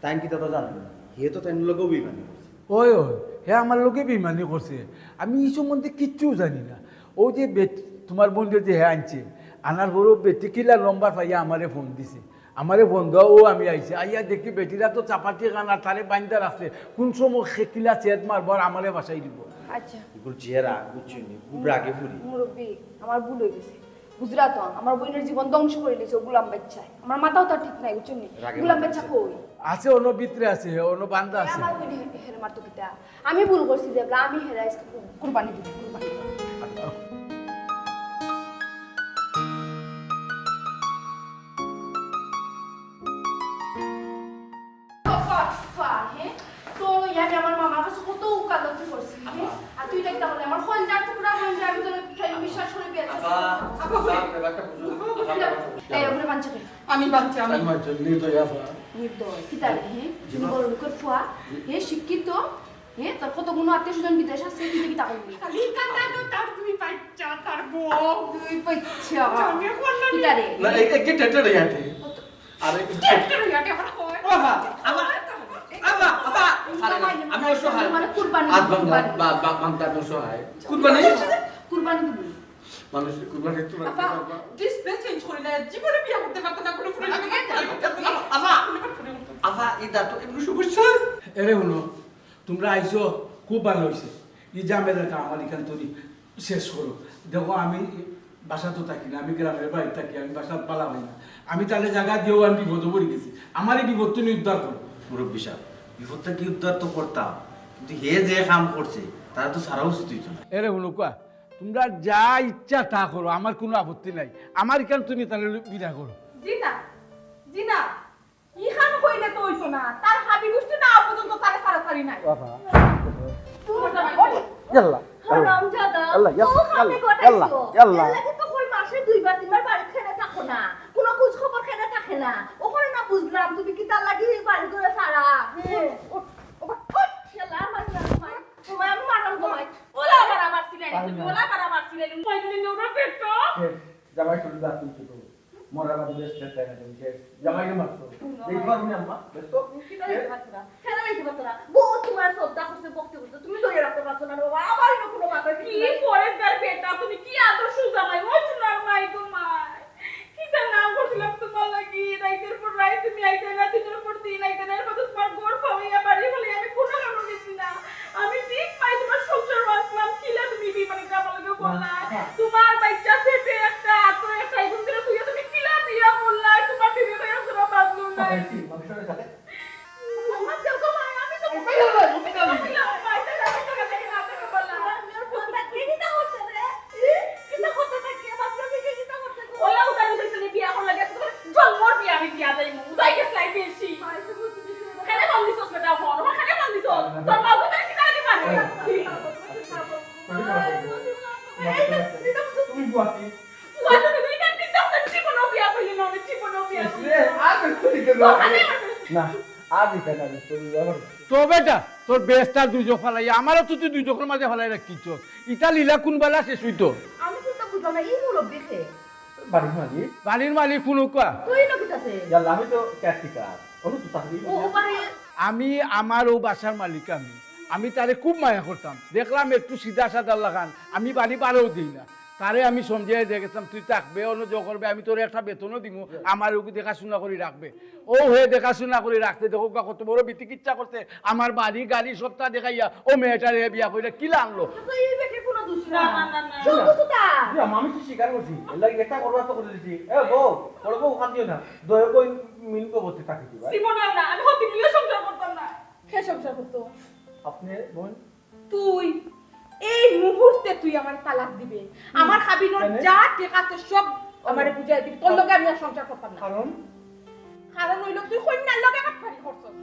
তাইন কিতা তো জানইন না। হে তো তাইনর লগেও বেইমানি করছে। অয়, অয়, হে আমার লগে বেইমানি করছে। আমি ই সম্বন্ধে কিচ্ছু জানি না। অউ যে বেট-, তুমার বইনরে যে হে আনছে, আনার পরেও বেটি কিলা নম্বর পাইয়া আমারে ফোন দিছে। আমারে ফোন দেওয়া, অউ আমি আইছি। আইয়া দেখি বেটিরা তো চাপাতি খান আর তারে বাইন্দা রাখছে। কুন সময় হে কিলা ছেদ মারবো আর আমারে বাসাই দিবো। আচ্ছা। ইগুর যে রাগ, বুঝছো নি? খুব রাগে ফুরি। মুরব্বি, আমার ভুল অই গেছে। বুঝরা তো, আমার বইনর জীবন ধ্বংস করিলিছে অউ গুলাম বাইচ্চায়। আমার মাথাও তো ঠিক নাই, বুঝছো নি? রাগে গুলাম মাথা বাইচ্চা আছে। কই? আছে, অনো ভিতরে আছে, হে অনো বান্দা আছে। আমার বইনে হেরে মারতো কিতা? আমি ভুল করছি যে, আমি হেরে আজকে কু-, কুরবানি দিবো, কুরবানি। কপাল, হে? তোর ওই আমি আমার মামার কাছে কত উকালতি করছি, হে? আর তুই দেখতে বলে আমার কলিজার টুকরা বোন যে আমি তোর প্রেম বিশ্বাস করে বিয়ে করছি। আপা, আপা, আপা, ব্যাপারটা বুঝো। এই, ওগুলো বাঞ্চা করে। আমি বাচ্চা, আমি আমি বাচ্চা, নির্দয় আফা। নির্দয়, কিতা রে, হে? জি, মা। বড় লোকের ফুয়া, হে শিক্ষিত, হে তোর কত গুণ আত্মীয় স্বজন বিদেশ আছে, কিতা কিতা করবি? খালি কান্না তো তার দুই বাচ্চা, তার বউ। দুই বাচ্চা। জানে কোন না কিতা রে? না, এক- এক টেটে রে আটে। কত- আরে, টেটে রে আটে, আমার কয়। বাবা, আবা, আবা, আবা। আরে না, আমি অসহায়। মানে কুরবানি, আত ভাঙা, কুরবানি। বা, বা, ভাঙতে আমি অসহায়। কুরবানি? কুরবানি দিবি। মানুষ কুরবানি তো রাখতে আফা, পারবা। ডিসপ্লে চেঞ্জ করি না, জীবনে বিয়া করতে পারতো না, কোনো ফুলের আফা, আফা, আফা, এটা তো এমনি সমস্যা। এরে হুনো, তুমরা আইছো, খুব ভালা অইছে। ই ঝামেলাটা আমার ইখান থনে শেষ করো। দেখো, আমি বাসাত তো থাকি না, আমি গ্রামের বাড়িত থাকি, আমি বাসাত ভালা পাই না। আমি তারে জাগা দিয়াও আমি বিপদো পড়ি গেছি। আমার ই বিপদ থনে উদ্ধার করো। মুরব্বি সাব, বিপদ থাকি উদ্ধার তো করতাম, কিন্তু হে যে কাম করছে, তারে তো ছাড়া উচিত অইতো না। এরে হুনো কুয়া, তুমরা যা ইচ্ছা তা করো, আমার কুনু আপত্তি নাই। আমার ইখান থনে তারে বিদায় করো। জি না, জি না, ইখান কইলে তো অইতো না। তার হাবি গুষ্টি না পর্যন্ত তারে ছাড়াছাড়ি নাই। বাবা। ইয়াল্লা, আল্লাহ। হারামজাদা, আল্লাহ, ইয়াল্লা, ও খামে ইয়াল্লা, কটাইছো। ইয়াল্লা, ইয়াল্লা। এর লাগি তো কই মাসে দুইবার তিনবার বাড়িত কেনে থাকো না, কুনু খোঁজ খবর কেনে থাকে না। অখন না বুঝলাম তুমি কিতার লাগি বাড়ি ঘর ছাড়া। হুম। ও, ও, ও, ইয়াল্লা, আমার ইয়াল্লা, তোমায়, তোমায় আমি মারাম তোমায়। ওলা আবার আমার সিলাই, তুমি ওলা আবার আমার সিলাই। কয়দিন ওরা পেট তো? জামাই চলে যা, তুমি কি করো? মরা বাদে বেশ খেতে না তুমি শেষ। জামাইকে মারছো। এই ঘর নিয়ে আম্মা, বেশ তো? কিতা দেখতে পারছো না? কেন দেখতে পারছো না? বউ তোমার শ্রদ্ধা করছে, ভক্তি করছে, তুমি ধরে রাখতে পারছো না রে বাবা। আবার এরকম কোনো মাথায় কি কিছু নাই। পরেশগার বেটা, তুমি কি আদর্শ জামাই? ওই তো না, মাই গো মাই। কিতা নাম করছিলাম তোমার লাগি? রাইতের পর রাইত তুমি আইতে না, দিনের পর দিন আইতে না। এরপর তো তোমার ঘর ফালাইয়া, বাড়ি ফালাইয়া আমি কোনো কারণে গেছি না। আমি ঠিক পাই তোমার সংসার বাঁচলাম, কিলা তুমি বেইমানি আমার লগে করলা? না, না। তোমার বাচ্চা পেটে একটা, আতো একটা, এরকম করে তুই তুমি কিলা বিয়া করলা? তোমার বিবি ভাইয়া তোরা বাঁচলো না। খাইছি, মাংস খাইছি। আমার দেখো ভাই, আমি তো এই, এই, এই, এই, এই, এই। ওলা উদানি দিছে বিয়া করলা, গেছে তোর জন্মর বিয়া, আমি বিয়া যাইমু। উদাই গেছলাই বেশি। কেনে ফোন দিছস বেটা, ফোন? ওরা কেনে ফোন দিছস? তোর বাবু তোর কিতা লাগি মারে? তুমি গুয়াহাটি। না, আর বেশ তো দিতে না। না, আর দিতে না, বেশ তো দিতে না। তো বেটা, তোর বেশটা দুই চোখ ফালাই, আমারও তো তুই দুই চোখের মাঝে ফালাই রাখিস। ইটা লীলা কোন বেলা শেষ অইতো? আমি তো তা বুঝলাম না, এই মুরব্বি কে? বাড়ির মালিক। বাড়ির মালিক কোন কুয়া? তুই না কিতাছে? ইয়াল্লা, আমি তো caretaker। অনু তো চাকরি। ও, ও বাড়ি। আমি আমার ও বাসার মালিক আমি। আমি তারে খুব মায়া করতাম। দেখলাম একটু সিধা সাদার লাখান, আমি বাড়ি বারও দেই না। তারে আমি সমঝাইয়া দিয়া গেছলাম, তুই থাকবে, অন্য জো করবে, আমি তোরে একটা বেতনও দিমু, আমার ওগু দেখাশুনা করি রাখবে। ও হে দেখাশুনা করি রাখতে দেখো গা কত বড় বিতিকিচ্ছা করছে, আমার বাড়ি গাড়ি সবটা দেখাইয়া ও মেয়েটারে বিয়া করিয়া কিলা আনলো। তো এই বেটির কোনো দোষ না। না, না, না, না। সব কিছু তার। জি, আমি তো স্বীকার করছি। এর লাগি একটা করবার তো করে দিছি। এ বউ, বড় বউ, কান্দিও না। দয়া করে মিল কবতে থাকি দিবা। জীবনে না, আমি হতে নিয়ে সংসার করতাম না। কে সংসার করতো? আপনি বোন। তুই এই মুহূর্তে তুই আমার তালাক দিবে। আমার হাবিনোর কেনে? যা ঠিক আছে সব আমারে বুঝাই দিবি। তোর লগে আমি আর সংসার করতাম না। কারণ? কারণ অইলো তুই কইন্যার লগে বাটপারি করছস।